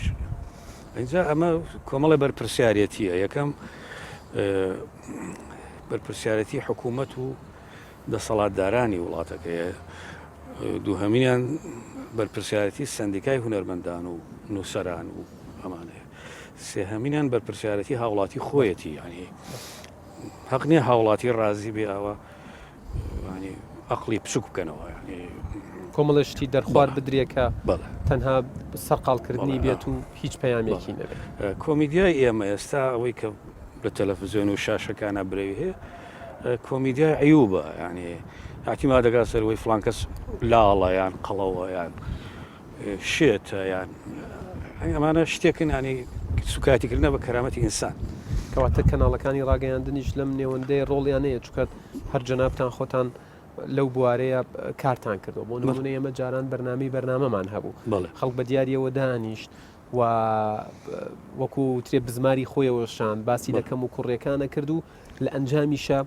ئینجا ئەمە کۆمەڵی بەرپرسیارەتیە یەکەم بەرپرسیارەتی حکوومەت و دەسەڵاتدارانی وڵاتەکەیە دووهەمینیان بەرپرسیارەتی سندیکای هونەرمەندان و نووسەران و ئەمانەیە سێهەمینیان بەرپرسیارەتی هاوڵاتی خۆیەتی ینی حەق نییە هاوڵاتی ڕازی بێ ئەوە ئەقلی بچوک بکەنەوە کۆمەڵە شتی دەرخوار بدرێ کە تەنها سەرقاڵکردنی بێت و هیچ پەیامێکی نەبێت کۆمیدیای ئێمە ئێستا ئەوەی کە لە تەلەفزیۆن و شاشەکانە برەوی هەیە کۆمیدیای عیوبە ینی اعتیما دەگا سەروەی فلان کەس لاڵە یان قەڵەوە یان شێتە یان ئەمانە شتێکن ینی سوکایەتیکردنە بە کەرامەتی ئینسان. کەواتە کەناڵەکانی ڕاگەیاندنیش لەم نێوەندەی ڕۆڵیان هەیە چونکە هەر جەنابتان خۆتان لەو بوارەیە کارتان کردووە بۆ نمونە ئێمە جاران بەرنامەی بەرنامەمان هەبوو خەڵک بە دیاریەوە دانیشت و وەکو ترێ بزماری خۆیەوە شان باسی لە کەم و کوڕیەکانە کرد و لە ئەنجامیشە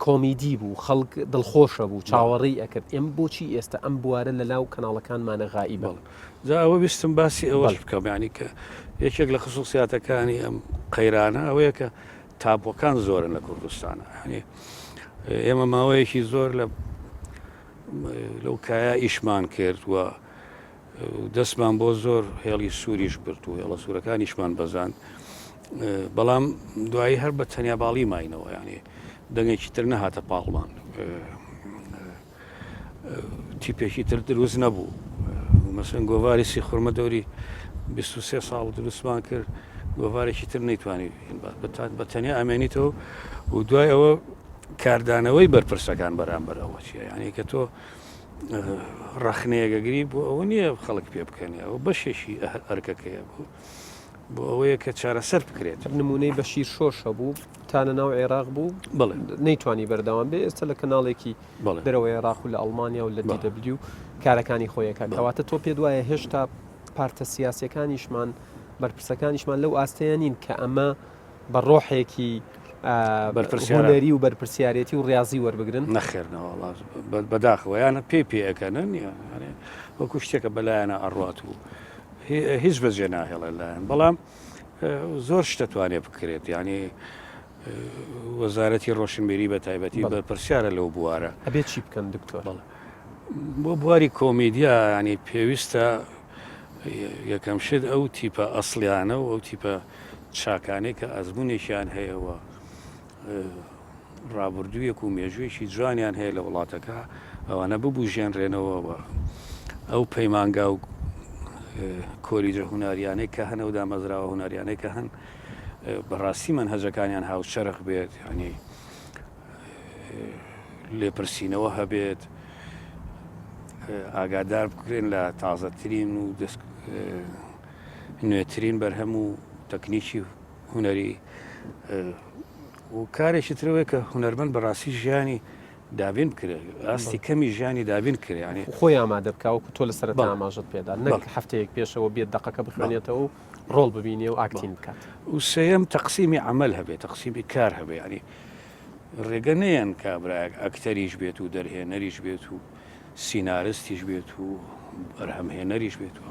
کۆمیدی بوو خەڵک دڵخۆشە بوو چاوەڕێی ئەکرد ئێمە بۆچی ئێستا ئەم بوارە لە ناو کەناڵەکانمانە غائیبە؟ بەڵێ جا ئەوە ویستم باسی ئەوەش بکەم یانی کە یەکێک لە خصوصیاتەکانی ئەم قەیرانە ئەوەیە کە تابۆکان زۆرن لە کوردستانە یانی ئێمە ماوەیەکی زۆر لە لەو کایە ئیشمان کرد و دەستمان بۆ زۆر هێڵی سووریش برد و هێڵە سوورەکانیشمان بەزاند بەڵام دوایی هەر بە تەنیا باڵی ماینەوە یعنی دەنگێکی تر نەهاتە پاڵمان تیپێکی تر دروست نەبوو مەسن گۆواری سیخورمە دەوری 23 ساڵ دروستمان کرد گۆوارێکی تر نەیتوانی بە تەنیا ئەمێنیتەوە و دوای ئەوە کاردانەوەی بەرپرسەکان بەرامبەر ئەوە چیە یعنی کە تۆ ڕەخنەیەک ئەگری بۆ ئەوە نییە خەڵک پێ بکەنێ ئەوە بەشێکی ئەرکەکەیە بوو. بۆ ئەوەیە کە چارەسەر بکرێت. نموونەی بەشیر شۆش هەبوو تا لە ناو عێراق بوو بەڵێ. نەیتوانی بەردەوام بێ ئێستا لە کەناڵێکی بەڵێ. دەرەوەی عێراق و لە ئەڵمانیا و لە بەڵێ. DW کارەکانی خۆی ئەکات بەڵێ. کەواتە تۆ پێت وایە هێشتا پارتە سیاسیەکانیشمان بەرپرسەکانیشمان لەو ئاستەیە نین کە ئەمە بە ڕۆحێکی بەرپرسیارە. هونەری و بەرپرسیارێتی و ڕیازی وەربگرن؟ نەخێر نەوەڵا بەداخەوە یانە پێی پێ ئەکەنن یانێ وەکو شتێکە بەلایەنە ئەڕوات و هیچ بەجێ ناهێڵێت لایەن بەڵام زۆر شتە توانێت بکرێت یعنی وەزارەتی ڕۆشنبیری بە تایبەتی بەرپرسیارە لەو بوارە ئەبێ چی بکەن دکتۆر بۆ بواری کۆمیدیا ینی پێویستە یەکەم شت ئەو تیپە ئەسڵیانە و ئەو تیپە چاکانەی کە ئەزمونێکیان هەیەەوە ڕابردوویەک و مێژوویەکی جوانیان هەیە لە وڵاتەکە ئەوانە ببوژێنرێنەوە و ئەو پەیمانگا و کۆلیجە هونەریانەی کە هەن و دامەزراوە هونەریانەی کە هەن بەڕاستی مەنهەجەکانیان هاوچەرخ بێت ینی لێپرسینەوە هەبێت ئاگادار بکرێن لە تازەترین و دەست نوێترین بەرهەم و تەکنیکی هونەری و کارێکی ترەوەی کە هونەرمەند بەڕاستی ژیانی دابین بکرێت ئاستی کەمی ژیانی دابین کرێ ینی خۆی ئامادە بکە وەکو تۆ لە سەرەتا ئاماژەت پێدا نەک هەفتەیەک پێشەوە بێت دەقەکە بخوێنێتەوە و ڕۆڵ ببینێ و ئاکتین بکات. و سێیەم تەقسیمی عەمەل هەبێ تەقسیمی کار هەبێ ینی ڕێگە نەیەن کابرایەک ئەکتەریش بێت و دەرهێنەریش بێت و سینارستیش بێت و بەرهەمهێنەریش بێت و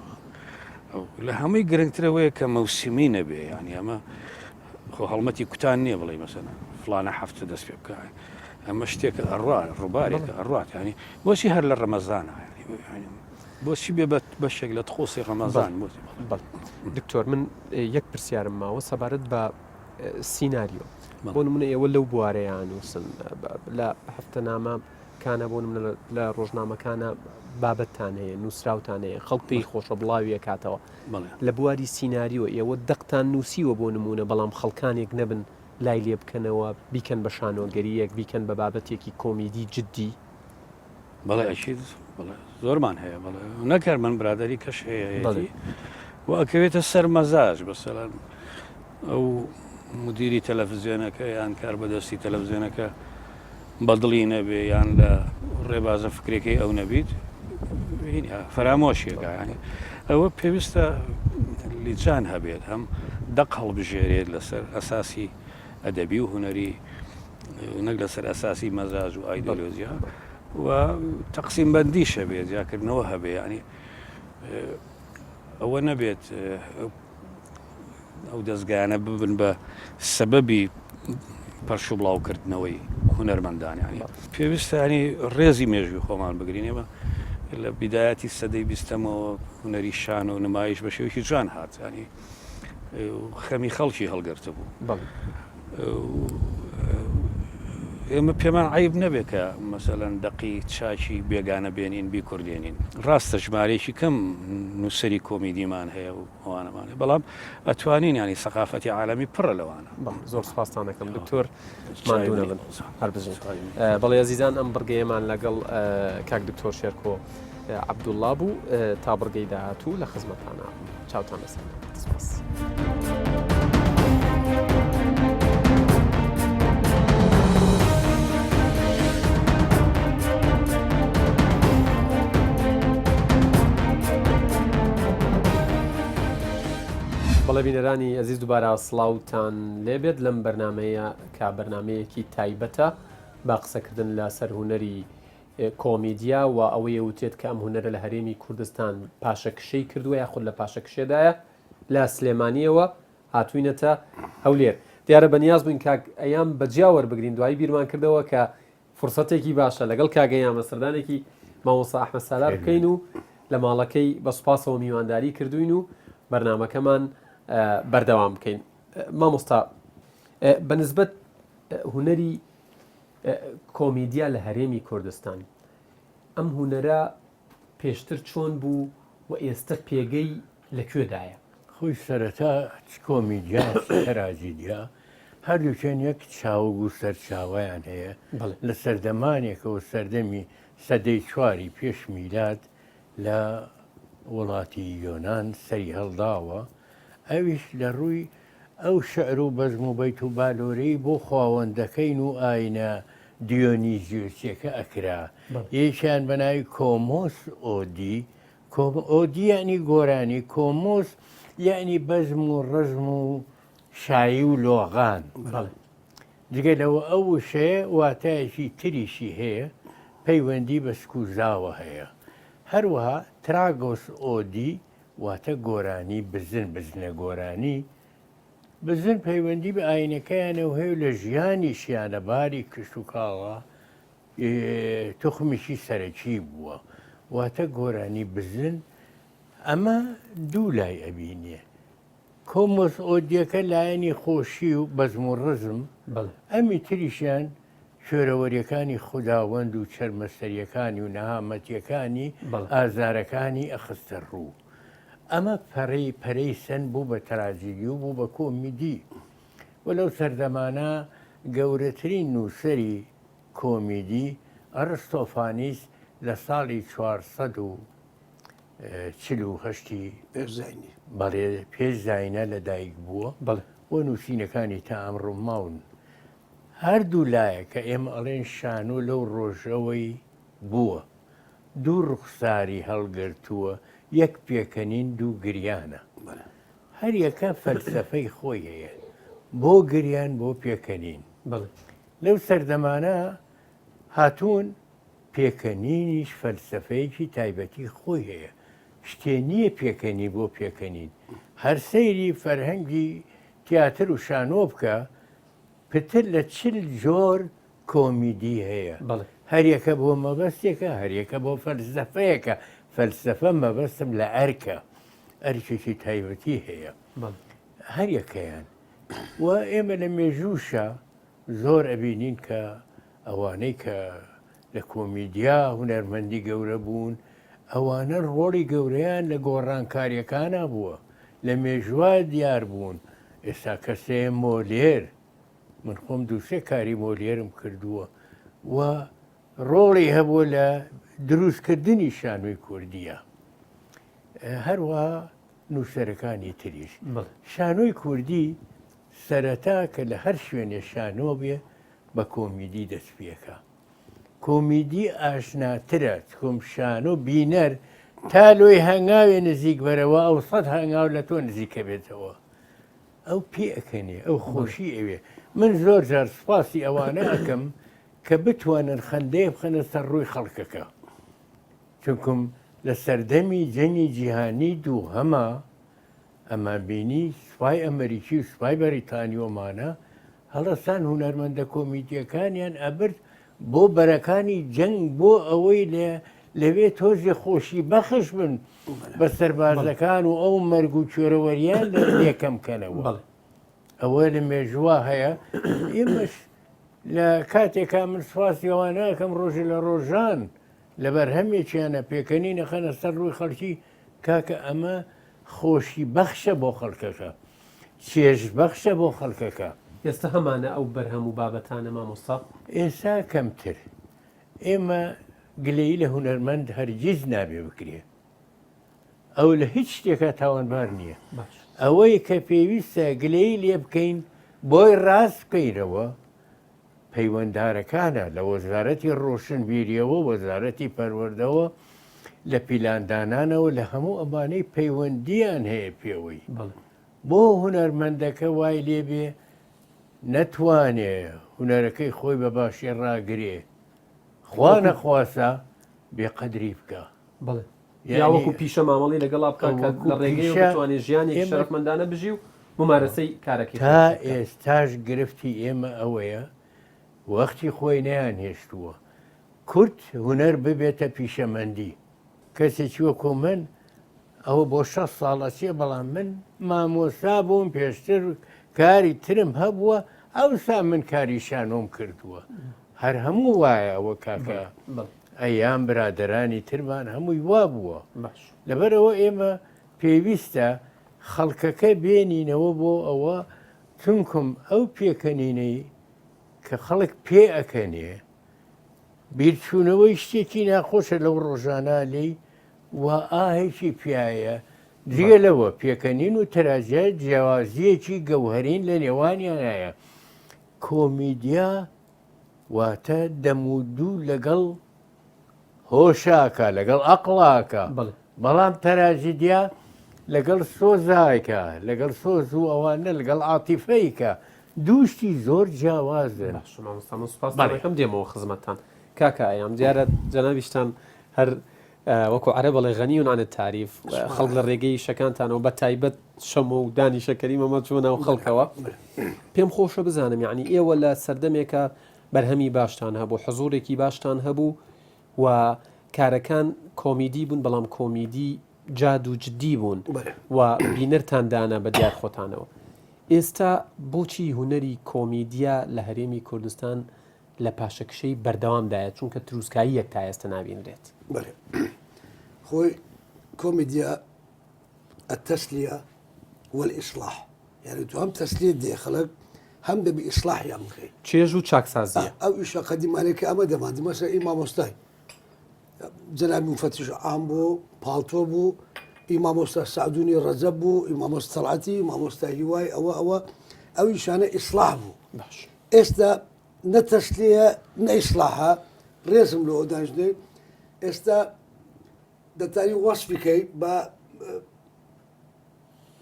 لە هەمووی گرنگترەوەیە کە مەوسمی نەبێ ینی ئەمە خۆ هەڵمەتی کوتان نییە بڵێ مەسەن فلانە هەفتە دەست پێ بکە ئەمە شتێکە ئەڕوا ڕووبارێکە ئەڕوات ینی بۆچی هەر لە ڕەمەزانە بۆچی بێ بە بەشێک لە تخۆسی ڕەمەزان بۆچی دکتۆر من یەک پرسیارم ماوە سەبارەت بە سیناریۆ بۆ نمونە ئێوە لەو بوارەیان نووسن لە هەفتەنامە کانە بۆ نمونە لە ڕۆژنامەکانە بابەتتان هەیە نووسراوتان هەیە خەڵک پێی خۆشە بڵاوی ئەکاتەوە لە بواری سیناریۆ ئێوە دەقتان نووسیوە بۆ نمونە بەڵام خەڵکانێک نەبن لای لێ بکەنەوە بیکەن بە شانۆگەریەک بیکەن بە بابەتێکی کۆمیدی جدی؟ بەڵێ ئەکید بەڵێ زۆرمان هەیە بەڵێ نەک هەر من برادەری کەش هەیە هەیەتی و ئەکەوێتە سەر مەزاج بەسەلەن ئەو مدیری تەلەفزیۆنەکە یان کار بەدەستی تەلەفزیۆنەکە بەدڵی نەبێ یان لە ڕێبازە فکرەکەی ئەو نەبیت فەرامۆشیەکە ینی ئەوە پێویستە لیجان هەبێت هەم دەق هەڵبژێرێت لەسەر ئەساسی ئەدەبی و هونەری نەک لەسەر ئەساسی مەزاج و ئایدۆلۆژیا و تەقسیم بەندیش هەبێت جیاکردنەوە هەبێ ینی ئەوە نەبێت ئەو دەزگایانە ببن بە سەبەبی پەرش و بڵاوکردنەوەی هونەرمەندان ینی پێویستە ینی ڕێزی مێژوی خۆمان بگرین ئێمە لە بیدایەتی سەدەی بیستەمەوە هونەری شان و نمایش بە شێوەیەکی جوان هات ینی خەمی خەڵکی هەڵگرتبوو ئێمە پێمان عیب نەبێت کە مەسەلەن دەقی چاکی بێگانە بێنین بیکوردێنین ڕاستە ژمارەیەکی کەم نووسری کۆمیدیمان هەیە و ئەوانەمان هەیە بەڵام ئەتوانین ینی سەقافەتی عالەمی پڕە لەوانە. زۆر سپاستان دەکەم دکتۆر ماندوو نەبن هەر بژین. بەڵێ ئەزیزان ئەم بڕگەیەمان لەگەڵ کاک دکتۆر شێرکۆ عەبدوڵڵا بوو تا بڕگەی داهاتوو لە خزمەتانە چاوتان لەسەر سپاس. بەڵێ بینەرانی ئەزیز دووبارە سڵاوتان لێبێت لەم بەرنمەیە کە بەرنمەیەکی تایبەتە بە قسەکردن لە سەر هوەری کۆمیدیا و ئەوەی وتێت کە ئەم هونەرە لە هەرێمی کوردستان پاشەکشەی کردووە یاخود لە پاشەکشێدایە لە سلێمانیەوە هاتوینەتە هەولێر دیارە بەنیاز بووین کاک ئەیام بەجیا وەربگرین دوایی بیرمان کردەوە کە فرسەتێکی باشە لەگەڵ کاک ئەیامە سەردانێکی مامۆستا ئەحمەد سالار بکەین و لە ماڵەکەی بە سوپاسەوە میوانداری کردوین و بەرنمەکەمان بەردەوام بکەین مامۆستا بەنسبەت هونەری کۆمیدیا لە هەرێمی کوردستان ئەم هونەرە پێشتر چۆن بوو و ئێستە پێگەی لە کوێدایە؟ خۆی سەرەتا چ کۆمیدیا چ تراجیدیا هەردووکیان یەک چاوگ و سەرچاوەیان هەیە لە سەردەمانێکەوە سەردەمی سەدەی چواری پێش میلاد لە وڵاتی یۆنان سەری هەڵداوە. ئەویش لە ڕووی ئەو شعر و بەزم و بەیت و بالۆرەی بۆ خواوەندەکەین و ئاینە دیۆنیزیۆسیەکە ئەکرا. یەکیان بە ناوی کۆمۆس ئۆدی، کۆم ئۆدی یەعنی گۆرانی، کۆمۆس یەعنی بەزم و ڕەزم و شایی و لۆغان. جگە لەوە ئەو وشەیە واتایەکی تریشی هەیە پەیوەندی بە سکوزاوە هەیە. هەروەها تراگۆس ئۆدی واتە گۆرانی بزن، بزنە گۆرانی، بزن پەیوەندی بە ئاینەکەیانەوە هەیە و لە ژیانیشیانە باری کشتوکاڵە توخمێکی سەرەکی بووە واتە گۆرانی بزن ئەمە دوو لای ئەبینێ کۆمۆس ئۆدیەکە لایەنی خۆشی و بەزم و ڕزم ئەمی تریشیان کوێرەوەریەکانی خوداوەند و چەرمەسەریەکانی و نەهامەتیەکانی ئازارەکانی ئەخستە ڕوو ئەمە پەڕی پەرەی سەن بوو بە تراجیدی و بوو بە کۆمیدی و لەو سەردەمانە گەورەترین نووسەری کۆمیدی ئەڕستۆفانیس لە ساڵی 448 ی پێش زاینی. بەڵێ پێش زاینە لە دایک بووە بەڵێ. و نووسینەکانی تا ئەمڕۆ ماون. هەردوو لایە کە ئێمە ئەڵێن شانۆ لەو ڕۆژەوەی بووە دوو ڕوخساری هەڵگرتووە یەک پێکەنین دوو گریانە. بەڵێ. هەریەکە فەلسەفەی خۆی هەیە بۆ گریان بۆ پێکەنین. بەڵێ. لەو سەردەمانە هاتوون پێکەنینیش فەلسەفەیەکی تایبەتی خۆی هەیە شتێ نییە پێکەنی بۆ پێکەنین هەر سەیری فەرهەنگی تیاتر و شانۆ بکە پتر لە چل جۆر کۆمیدی هەیە هەریەکە بۆ مەبەستێکە هەریەکە بۆ فەلسەفەیەکە فەلسەفە مەبەستم لە ئەرکە ئەرکێکی تایبەتی هەیە هەریەکەیان و ئێمە لە مێژووشە زۆر ئەبینین کە ئەوانەی کە لە کۆمیدیا هونەرمەندی گەورە بوون ئەوانە ڕۆڵی گەورەیان لە گۆڕانکاریەکانە بووە لە مێژوا دیار بوون ئێستا کەسێ مۆلێر من خۆم دووسێ کاری مۆلێرم کردووە و ڕۆڵی هەبوو لە دروستکردنی شانۆی کوردیە هەروە نووسەرەکانی تریش شانۆی کوردی سەرەتا کە لە هەر شوێنێ شانۆ بێ بە کۆمیدی دەست پێکا. کۆمیدی ئاشناترە چکم شانۆ بینەر تا لۆی هەنگاوێ نزیک بەرەوە ئەو سەد هەنگاو لە تۆ نزیکە بێتەوە. ئەو پێ ئەکەنێ ئەو خۆشی ئەوێ. من زۆر جار سوپاسی ئەوانە ئەکەم کە بتوانن خەندەیە بخەنە سەر ڕووی خەڵکەکە. چونکم لە سەردەمی جەنگی جیهانی دووهەما ئەمان بینی سوپای ئەمەریکی و سوپای بەریتانی و ئەمانە هەڵەسان هونەرمەندە کۆمیدیەکانیان ئەبرد بۆ بەرەکانی جەنگ بۆ ئەوەی لە لەوێ تۆزێ خۆشی بەخش بن بە سەربازەکان و ئەو مەرگ و کوێرەوەریان لە لێکەم کەنەوە ئەوە لە مێژووە هەیە ئێمەش لە کاتێکا من سوپاسی ئەوانە ئەکەم ڕۆژێ لە ڕۆژان لە بەرهەمێکیانە پێکەنین ئەخەنە سەر ڕووی خەڵکی کاکە ئەمە خۆشی بەخشە بۆ خەڵکەکە چێژ بەخشە بۆ خەڵکەکە. ئێستا هەمانە ئەو بەرهەم و بابەتانە مامۆستا؟ ئێستا کەمتر. ئێمە گلەیی لە هونەرمەند هەرگیز نابێ بکرێ. ئەو لە هیچ شتێکا تاوانبار نییە. ئەوەی کە پێویستە گلەیی لێ بکەین بۆی ڕاست بکەینەوە پەیوەندارەکانە لە وەزارەتی ڕۆشنبیریەوە، وەزارەتی پەروەردەوە، لە پیلاندانانەوە لە هەموو ئەمانەی پەیوەندیان هەیە پێوەی. بۆ هونەرمەندەکە وای لێبێ نەتوانێ هونەرەکەی خۆی بە باشی ڕاگرێ خوا نەخواسە بێقەدری بکە. بەڵێ یا وەکو پیشە مامەڵی لەگەڵا بکە کە لە ڕێگەی بتوانێت ژیانێکی شەرەفمەندانە بژی و ممارەسەی کارەکەی تا ئێستاش گرفتی ئێمە ئەوەیە وەختی خۆی نەیان هێشتووە کورد هونەر ببێتە پیشەمەندی کەسێکی وەکو من ئەوە بۆ 6 ساڵ ئەچێ بەڵام من مامۆستا بووم پێشتر کاری ترم هەبووە ئەوسا من کاری شانۆم کردووە هەر هەموو وایە ئەوە کاکە ئەیام برادەرانی ترمان هەمووی وا بووە لەبەرەوە ئێمە پێویستە خەڵکەکە بێنینەوە بۆ ئەوە چونکم ئەو پێکەنینەی کە خەڵک پێ ئەکەنێ بیرچوونەوەی شتێکی ناخۆشە لەو ڕۆژانە لێی و ئاهێکی پیایە. جگە لەوە پێکەنین و تراژیا جیاوازییەکی گەوهەرین لە نێوانیانایە. کۆمیدیا واتە دەم و دوو لەگەڵ هۆشاکە لەگەڵ ئەقڵاکە بەڵام تەراژیدیا لەگەڵ سۆزایکە لەگەڵ سۆز و ئەوانە لەگەڵ عاتیفەیکە دووشتی زۆر جیاوازن. باشە مامۆستا من سوپاستان ئەکەم دێمەوە خزمەتتان کاکە ئەیام دیارە جەنابیشتان هەر وەکو عەرەب ئەڵێ غنی عن التعریف خەڵک لە ڕێگەی ئیشەکانتانەوە بە تایبەت شەمۆ و دانیشە کەریمەمە چووە ناو خەڵکەوە پێم خۆشە بزانم یعنی ئێوە لە سەردەمێکە بەرهەمی باشتان هەبوو حزوڕێکی باشتان هەبوو و کارەکان کۆمیدی بوون بەڵام کۆمیدی جاد و جدی بوون و بینەرتان دانا بە دیار خۆتانەوە ئێستا بۆچی هونەری کۆمیدیا لە هەرێمی کوردستان لە پاشەکشەی بەردەوامدایە چونکە تروسکاییەک تا ئێستا نابینرێت. بەێ خۆی کۆمیدیا التسلیە والإصلاح یعنی تو هەم تەسلیت دێ خەڵک هەم دەبی ئیسلاحیان بکەی چێژ و چاکسازیە ئەو ئیشە قەدیمانێک کە ئەمە دەماندی مەسە ئی مامۆستای جەنابی مفتش عام بوو پاڵتۆ بوو ئی مامۆستا سعدونی ڕەجەب بوو ئی مامۆستا تەڵعەتی مامۆستا هیوای ئەوە ئەوە ئەو ئیشانە ئیسلاح بوو باش ئێستا نە تەسلیە نە ئیسلاحە ڕێزم لۆ ئەو دانیشتنەی ئێستا دەتانی وەسفی کەی بە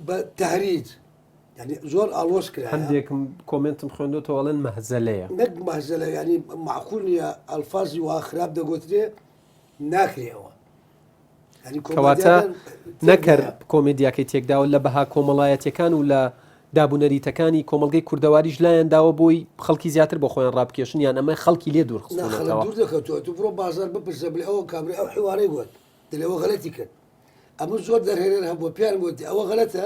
بە تهریج یعنی زۆر ئاڵۆز کرا هەندێکم کۆمنتم خوێندۆتەوە ئەڵێن مەهزەلەیە نەک مەهزەلە یعنی معقول نییە ئەلفازی وا خراپ دەگوترێ ناکرێەوە کەواتە نەکەر کۆمێدیاکەی تێکداوە لە بەها کۆمەڵایەتیەکان و لە دابونەریتەکانی کۆمەڵگەی کوردەواریش لایان داوە بۆی خەڵکی زیاتر بۆ خۆیان ڕابکێشن یان ئەمە خەڵکی لێ دوور خستوونەتەوە. دوور دەکەوتەوە تو بڕۆ بازار بپرسە بڵێ ئەوە کابرا ئەو حیوارەی گوت دەلێ ئەوە غەلەتی کرد ئەمە زۆر دەرهێنەر هەبووە پێیان گوتی ئەوە غەلەتە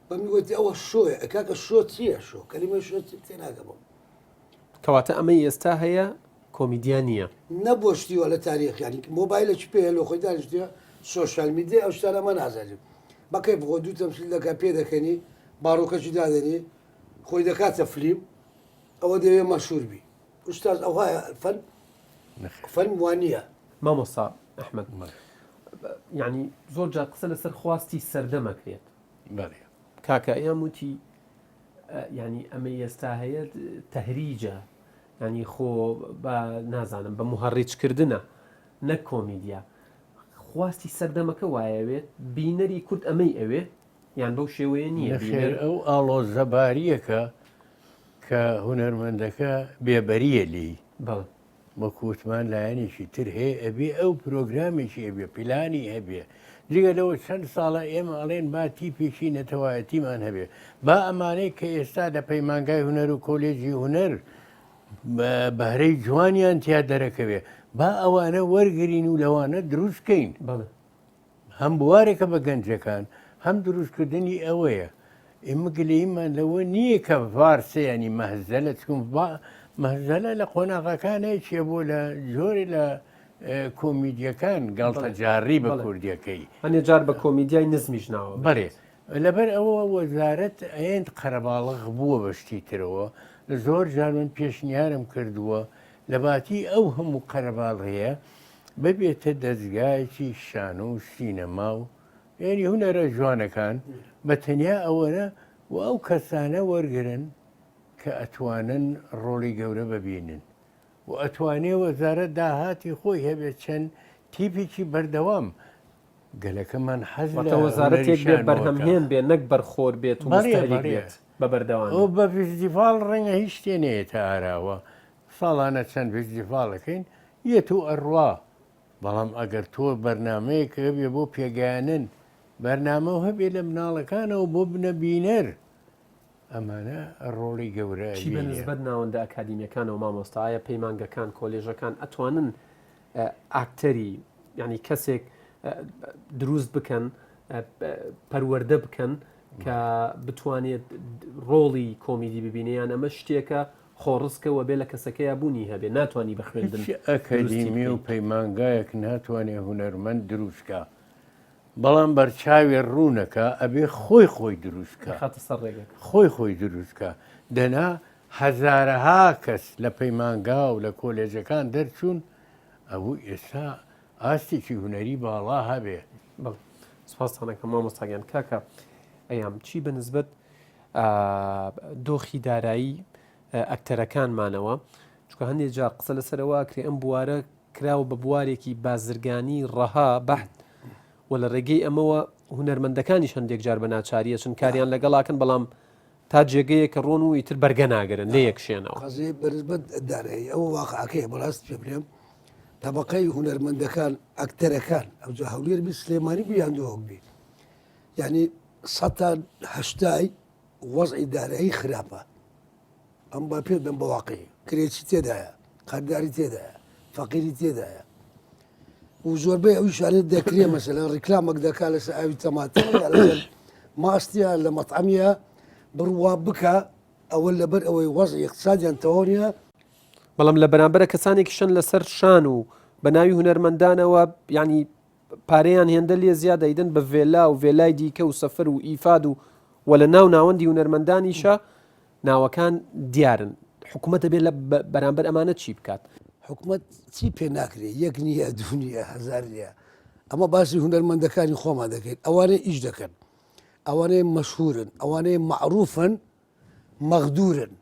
بەمی گوتی ئەوە شۆیە کاکە شۆ چییە شۆ کەلیمەی شۆ تێناگەمەوە. کەواتە ئەمەی ئێستا هەیە کۆمیدیا نییە. نەبووە شتی وا لە تاریخ یانی مۆبایلێکی پێیە لۆ خۆی دانیشتووە سۆشیال میدیای ئەو شتانە ئەمە نازانین بە کەیف خۆ دوو تەمسیل دەکا پێ دەکەنی باڕۆکەکی دادەنی خۆی دەکاتە فلیم ئەوە دەوێ مەشهور بی ئوستاز ئەوهایە فەن فەن وانییە. مامۆستا ئەحمەد یانی زۆر جار قسە لەسەر خواستی سەردەم ئەکرێت بەڵێ. کاکە ئەیام وتی یانی ئەمەی ئێستا هەیە تەهریجە یانی خۆ بە نازانم بە موهەڕیج کردنە نەک کۆمیدیا خواستی سەردەمەکە وایەوێت بینەری کورد ئەمەی ئەوێ یان بەو شێوەیە نییە نەخێر ئەو ئاڵۆزەباریەکە کە هونەرمەندەکە بێبەریە لێی بەڵێ وەکو وتمان لایەنێکی تر هەیە ئەبێ ئەو پرۆگرامێکی هەبێ پلانی هەبێ جگە لەوە چەند ساڵە ئێمە ئەڵێن با تیپێکی نەتەوایەتیمان هەبێ با ئەمانەی کە ئێستا لە پەیمانگای هونەر و کۆلێجی هونەر بەهرەی جوانیان تیا دەرەکەوێ با ئەوانە وەرگین و لەوانە دروستکەین بەڵێ هەم بوارێکە بە گەنجەکان، هەم دروستکردنی ئەوەیە. ئێمە گلەییمان لەوە نییە کە ڤارسە یانی مەهزەلە، چون مەهزەلە لە قۆناغەکانە یەکێ بووە لە جۆرێ لە کۆمیدیەکان، گاڵتەجاڕی بە کوردیەکەی. هەنێ جار بە کۆمیدیای نزمیش ناوە. بەڵێ، لەبەر ئەوە وەزارەت ئەیەند قەرەباڵغ بووە بە شتی ترەوە، زۆر جار من پێشنیارم کردووە لەباتی ئەو هەموو قەرەباڵغیە ببێتە دەزگایەکی شانۆ و سینەما و یعنی هونەرە جوانەکان بە تەنیا ئەوەنە و ئەو کەسانە وەرگن کە ئەتوانن ڕۆڵی گەورە ببینن و ئەتوانێ وەزارەت داهاتی خۆی هەبێت چەند تیپێکی بەردەوام گەلەکەمان حەز لە وەزارەتێک بێ بەرهەمهێن بێ نەک بەرخۆر بێت و مستهلیک بێت بە بەردەوامی. ئەو بە فیستیڤاڵ ڕەنگە هیچ شتێ نەیەتە ئاراوە ساڵانە چەند فیستیڤاڵ ئەکەین یەت و ئەڕوا بەڵام ئەگەر تۆ بەرنامەیەک هەبێ بۆ پێگەیانن بەرنامە و هەبێ لە مناڵەکانەوە بۆ بنە بینەر ئەمانە ڕۆڵی گەورە چی بە نسبەت ناوەندە ئەکادیمیەکانەوە مامۆستا ئایا پەیمانگەکان کۆلێژەکان ئەتوانن ئاکتەری یعنی کەسێک دروست بکەن پەروەردە بکەن کە بتوانێت ڕۆڵی کۆمیدی ببینێ یان ئەمە شتێکە خۆڕسکە وەبێ لە کەسەکەیا بوونی هەبێ ناتوانی بە خوێندن هیچ ئەکەدیمی و پەیمانگایەک ناتوانێ هونەرمەند دروست کا بەڵام بەرچاوی ڕوونەکە ئەبێ خۆی خۆی دروست کا خاتە سەر ڕێگەکە خۆی خۆی دروست کا دەنا هەزارەها کەس لە پەیمانگا و لە کۆلێجەکان دەرچوون ئەبوو ئێستا ئاستێکی هونەری باڵا هەبێ. بەڵێ. سپاستان ئەکەم مامۆستا گیان. کاکە ئەیام چی بە نسبەت دۆخی دارایی ئەکتەرەکانمانەوە چونکە هەندێک جار قسە لەسەرەوە کرێ ئەم بوارە کراوە بە بوارێکی بازرگانی ڕەها بەحت و لە ڕێگەی ئەمەوە هونەرمەندەکانیش هەندێک جار بە ناچاریە چون کاریان لەگەڵاکەن بەڵام تا جێگەیەک کە ڕۆن و ئیتر بەرگە ناگرن لێ یەکشێنەوە. قەزیەی بەنسبەت دارایی ئەوە واقعەکەیە بەڕاست پێ بلێم تەبەقەی هونەرمەندەکان ئەکتەرەکان ئەوجا هەولێر بی سلێمانی بی یان دهۆک بی یعنی سەتا هەشتای وەزعی دارایی خراپە ئەم با پێ دەم بە واقعی کرێچی تێدایە قەرداری تێدایە فەقیری تێدایە و زۆربەی ئەو ئیشانە دەکرێ مەسەلەن ڕیکلامەک دەکا لەسەر ئاوی تەماتە یا لەسەر ماستیا لە مەطعەمیە بڕوا بکە ئەوە لەبەر ئەوەی وەزعی اقتصادیان تەواو نییە. بەڵام لە بەرامبەرە کەسانێکیشن لەسەر شان و بە ناوی هونەرمەندانەوە یانی پارەیان هێندە لێ زیاد ئەیدەن بە ڤێلا و ڤێلای دیکە و سەفەر و ئیفاد و و لە ناو ناوەندی هونەرمەندانیشە ناوەکان دیارن حکومەت دەبێت لە بەرامبەر ئەمانە چی بکات؟ حکومەت چی پێ ناکرێ یەک نییە دوو نییە هەزار نییە ئەمە باسی هونەرمەندەکانی خۆمان دەکەین ئەوانەی ئیش دەکەن ئەوانەی مەشهورن ئەوانەی مەعروفن مەغدورن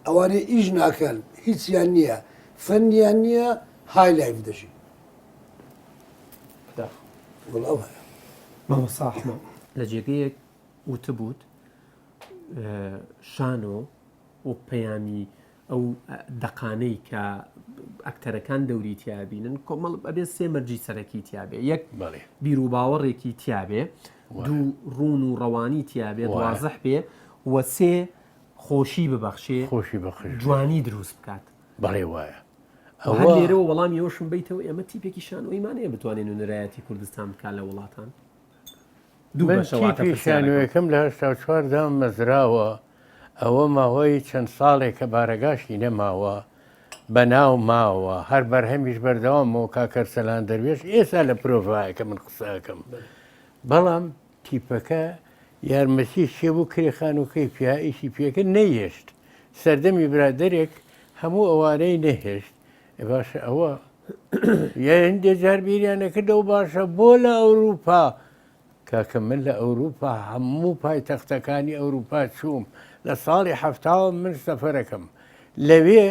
ئەوانەی ئیش ناکەن هیچیان نییە فەنیان نییە high life دەژین وەڵا وایە. مامۆستا ئەحمەد لە جێگەیەک وتبووت شانۆ و پەیامی ئەو دەقانەی کە ئەکتەرەکان دەوری تیابینن کۆمەڵ ئەبێ سێ مەرجی سەرەکی تیاابێ یەک بیر و باوەڕێکی تیاابێ دوو ڕون و ڕەوانی تیاابێت وازح بێ و سێ خۆشی ببەخشێ خۆشی بەخش جوانی دروست بکات بەڵێ وایە ئەوە لێرەوە وەڵامی ئەوشم بیتەوە ئێمە تیپێکی شانۆیمان هەیە بتوانێت نوێنەرایەتی کوردستان بکات لە وڵاتان من تیپی شانۆیەکەم لە 84 دامەزراوە، ئەوە ماوەی چەند ساڵێکە بارەگاشی نەماوە، بەناو ماوە، هەر بەرهەمیش بەردەوامەوە کاک ئەرسەلان دەروێش ئێستا لە پرۆڤایە کە من قسە ئەکەم. بەڵام تیپەکە یارمەتی شێ بوو کرێ خانووکەی پیا ئیشی پێکرد نەیهێشت. سەردەمی برادەرێک هەموو ئەوانەی نەهێشت. ئێ باشە ئەوە هەندێ جار بیریان نەکردەوە باشە بۆ لە ئەوروپا کاکە من لە ئەوروپا هەموو پایتەختەکانی ئەوروپا چووم لە ساڵی هەفتاوە من سەفەرەکەم لەوێ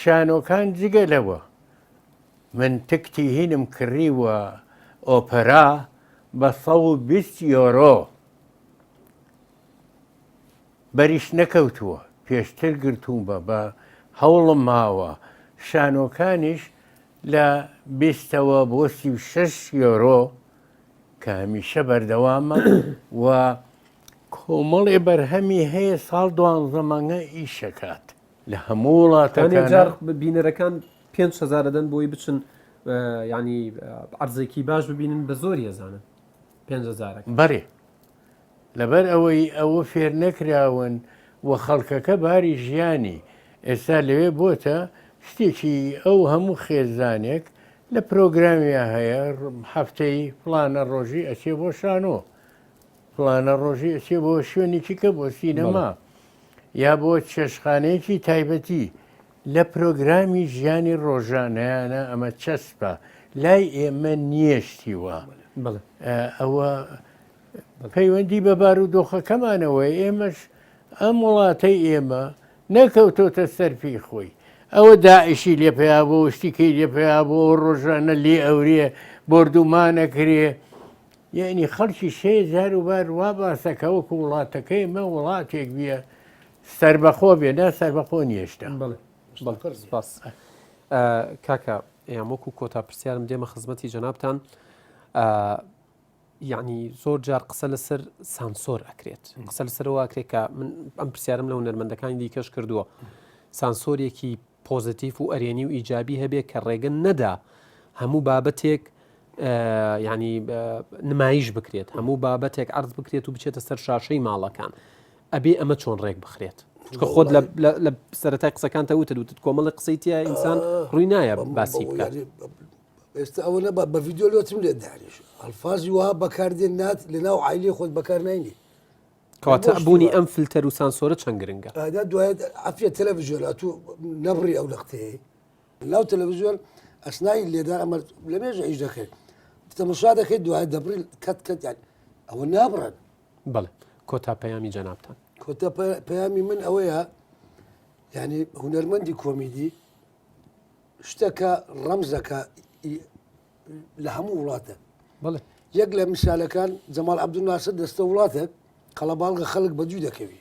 شانۆکان جگە لەوە من تکتی هینم کڕیوە ئۆپەرا بە 120 یۆرۆ بەریش نەکەوتووە پێشتر گرتوومە بە هەوڵم ماوە شانۆکانیش لە بیستەوە بۆ 36 یۆرۆ کە هەمیشە بەردەوامە و کۆمەڵێ بەرهەمی هەیە ساڵ دوانزە مانگە ئیشەکات لە هەموو وڵاتەکان جار بینەرەکان 5هزار دەن بۆی بچن ینی عرضێکی باش ببینن بە زۆر یەزانن 5هزارەکە بەرێ لەبەر ئەوەی ئەوە فێر نەکراون و خەڵکەکە باری ژیانی ئێستا لەوێ بۆتە شتێکی ئەو هەموو خێزانێک لە پرۆگرامیا هەیە هەفتەی فڵانە ڕۆژی ئەچێ بۆ شانۆ فڵانە ڕۆژی ئەچێ بۆ شوێنێکی کە بۆ سینەما یا بۆ چێشخانەیەکی تایبەتی لە پرۆگرامی ژیانی ڕۆژانەیانە ئەمە چەسپە لای ئێمە نییە شتی وا ئەوە پەیوەندی بە بارودۆخەکەمانەوەیە، ئێمەش ئەم وڵاتەی ئێمە نەکەوتۆتە سەر پێی خۆی، ئەوە داعشی لێ پەیا بوو، شتی کەی لێ پەیا بوو، ئەو ڕۆژانە لێ ئەورێ، بۆردومانە کرێ، یەعنی خەڵکی شێ جار و بار وا باسەکە وەکو وڵاتەکەی مە وڵاتێک بیە سەربەخۆ بێ، نا سەربەخۆ نییە شتا. بەڵێ بەڵێ سپاس. کاکە یان وەکو کۆتا پرسیارم دێمە خزمەتی جەنابتان یەعنی زۆر جار قسە لەسەر سانسۆر ئەکرێت قسە لەسەرەوە ئەکرێت کە من ئەم پرسیارم لە هونەرمەندەکانی دیکەش کردووە سانسۆرێکی پۆزیتیف و ئەرێنی و ئیجابی هەبێ کە ڕێگە نەدا هەموو بابەتێک ینی نمایش بکرێت هەموو بابەتێک عرض بکرێت و بچێتە سەر شاشەی ماڵەکان ئەبێ ئەمە چۆن ڕێک بخرێت چکە خۆت لە سەرەتای قسەکان تەوتت وتت کۆمەڵی قسەی تیا ئینسان ڕووی نایە باسی بکات. ئێستا ئەوە نەبا بە ڤیدیۆ لۆتم لێ دانیش ئەلفازی وها بەکاردێن نات لە ناو عیلی خۆت بەکار ناینی کەواتە بوونی ئەم فلتەر و سانسۆرە چەند گرنگە ئادا دوای عەفیە تەلەڤیزیۆن ئەتوو نەبڕی ئەو لەقتەیە ناو تەلەڤیزیۆن ئەسنای لێدان ئەمە لە مێژە ئیش دەکرد. تەمەشا دەکەیت دوای دەبڕی کەت کەت یان ئەوە نابڕن. بەڵێ کۆتا پەیامی جەنابتان. کۆتا پەیامی من ئەوەیە یعنی هونەرمەندی کۆمیدی شتەکە ڕەمزەکە لە هەموو وڵاتە بەڵێ یەک لە میسالەکان جەماڵ عەبدولناسر دەستە وڵاتێک قەڵەباڵغە خەڵک بەدووی دەکەوی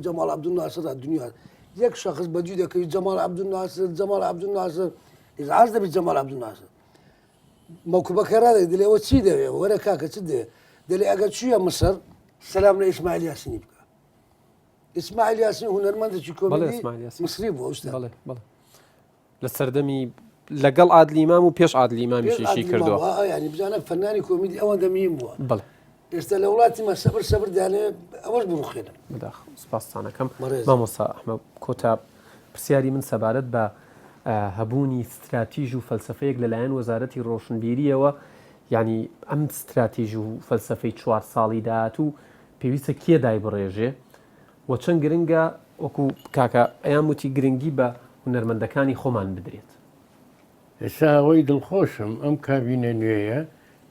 جەماڵ عەبدولناسر دنیا یەک شخص بەدووی دەکەوی جەماڵ عەبدولناسر جەماڵ عەبدولناسر ئیزعاج دەبی جەماڵ عەبدولناسر مەوکبەکە ڕادێ دەلێ ئەوە چی دەوێ وەرە کاکە چ دەوێ دەلێ ئەگەر چوویە مسر سەلام لە ئیسماعیل یاسینی بکە ئیسماعیل یاسین هونەرمەندێکی کۆمیدی مسری بوو ئەو بەڵێ بەڵێ لە سەردەمی لەگەڵ عادل ئیمام و پێش عادل ئیمامیش ئیشی کردووە. یانی بزانە فەنانی کۆمیدی ئەوەندە میم بووە. بەڵێ. ئێستا لە وڵاتی مە سەبر سەبر دانێ ئەوەش بڕوخێنن. بەداخەوە سپاستانەکەم مامۆستا ئەحمەد کۆتا پرسیاری من سەبارەت بە هەبوونی ستراتیژ و فەلسەفەیەک لەلایەن وەزارەتی ڕۆشنبیریەوە یعنی ئەم ستراتیژ و فەلسەفەی چوار ساڵی داهاتوو پێویستە کێ دایبڕێژێ وە چەند گرنگە وەکو کاکە ئەیام وتی گرنگی بە هونەرمەندەکانی خۆمان بدرێت. ئێستا ئەوەی دڵخۆشم ئەم کابینە نوێیە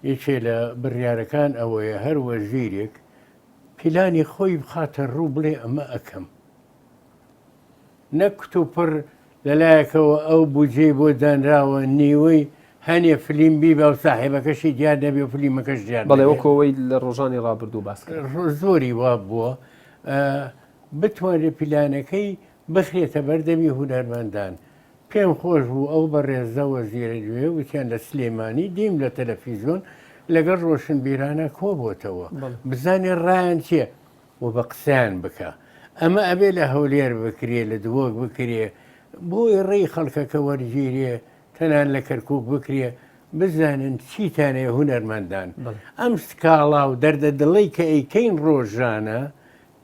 یەکێ لە بڕیارەکان ئەوەیە هەر وەزیرێک پیلانی خۆی بخاتە ڕوو بڵێ ئەمە ئەکەم نەک کتوپڕ لەلایەکەوە ئەو بودجەی بۆ دانراوە نیوەی هەنێ فلیم بیبا و ساحێبەکەشی دیار نەبێ و فلیمەکەش دیار بەڵێ نەبێ. وەکو ئەوەی لە ڕۆژانی ڕابردوو باس کرا. زۆری وا بووە بتوانرێ پیلانەکەی بخرێتە بەردەمی هونەرمەندان. پێم خۆش بوو ئەو بەڕێزە وەزیرە نوێ وتیان لە سلێمانی دیم لە تەلەفیزیۆن لەگەڵ ڕۆشنبیرانە کۆبۆتەوە بزانێ ڕایان چییە. و بە قسەیان بکە. ئەمە ئەبێ لە هەولێر بکرێ لە دهۆک بکرێ بۆی ڕێی خەڵکەکە وەرگیرێ تەنان لە کەرکوک بکرێ بزانن چیتان هەیە هونەرمەندان ئەم سکاڵا و دەردە دڵەی کە ئەیکەین ڕۆژانە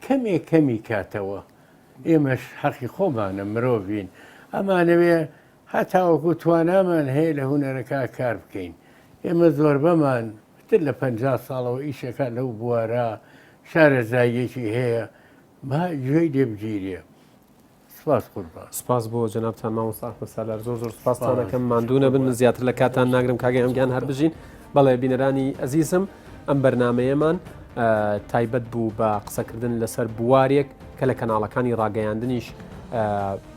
کەمێ کەمی کاتەوە ئێمەش حەقی خۆمانە مرۆڤین ئەمانەوێ هەتاوەکو توانامان هەیە لە هونەرەکە کار بکەین ئێمە زۆربەمان پتر لە 50 ساڵەوە ئیشەکە لەو بوارە شارەزاییەکی هەیە با گوێی لێ بگیرێ سپاس قوربان. سپاس بۆ جەنابتان مامۆستا ئەحمەد سالار زۆر زۆر سپاستان ئەکەم ماندوو نەبن من زیاتر لە کاتان ناگرم کاک ئەم گیان هەر بژین بەڵێ بینەرانی ئەزیزم ئەم بەرنمەیەمان تایبەت بوو بە قسەکردن لەسەر بوارێک کە لە کەناڵەکانی ڕاگەیاندنیش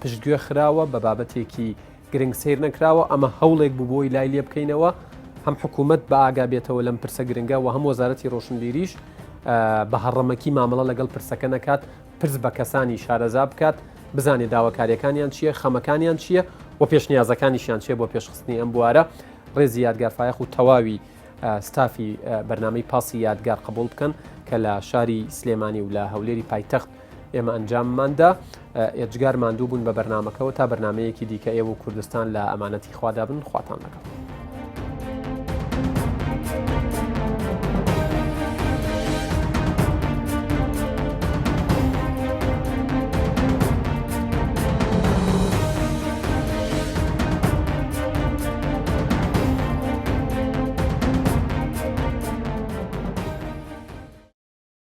پشتگوێ خراوە بە بابەتێکی گرنگ سەیر نەکراوە، ئەمە هەوڵێک بوو بۆی لای لێ بکەینەوە هەم حکوومەت بە ئاگا بێتەوە لەم پرسە گرنگە و هەم وەزارەتی ڕۆشنبیریش بە هەڕەمەکی مامەڵە لەگەڵ پرسەکە نەکات، پرس بە کەسانی شارەزا بکات، بزانێ داواکارییەکانیان چییە، خەمەکانیان چییە و پێشنیازەکانیشیان چییە بۆ پێشخستنی ئەم بوارە. ڕێزی یادگار فایەق و تەواوی ستافی بەرنامەی پاسی یادگار قبوڵ بکەن کە لە شاری سلێمانی و لە هەولێری پایتەخت ئێمە ئەنجامماندا ئێجگار ماندوو بوون بە بەرنامەکەوە تا بەرنمەیەکی دیکە ئێوە و کوردستان لە ئەمانەتی خوادا بن خواتان لەگەڵ.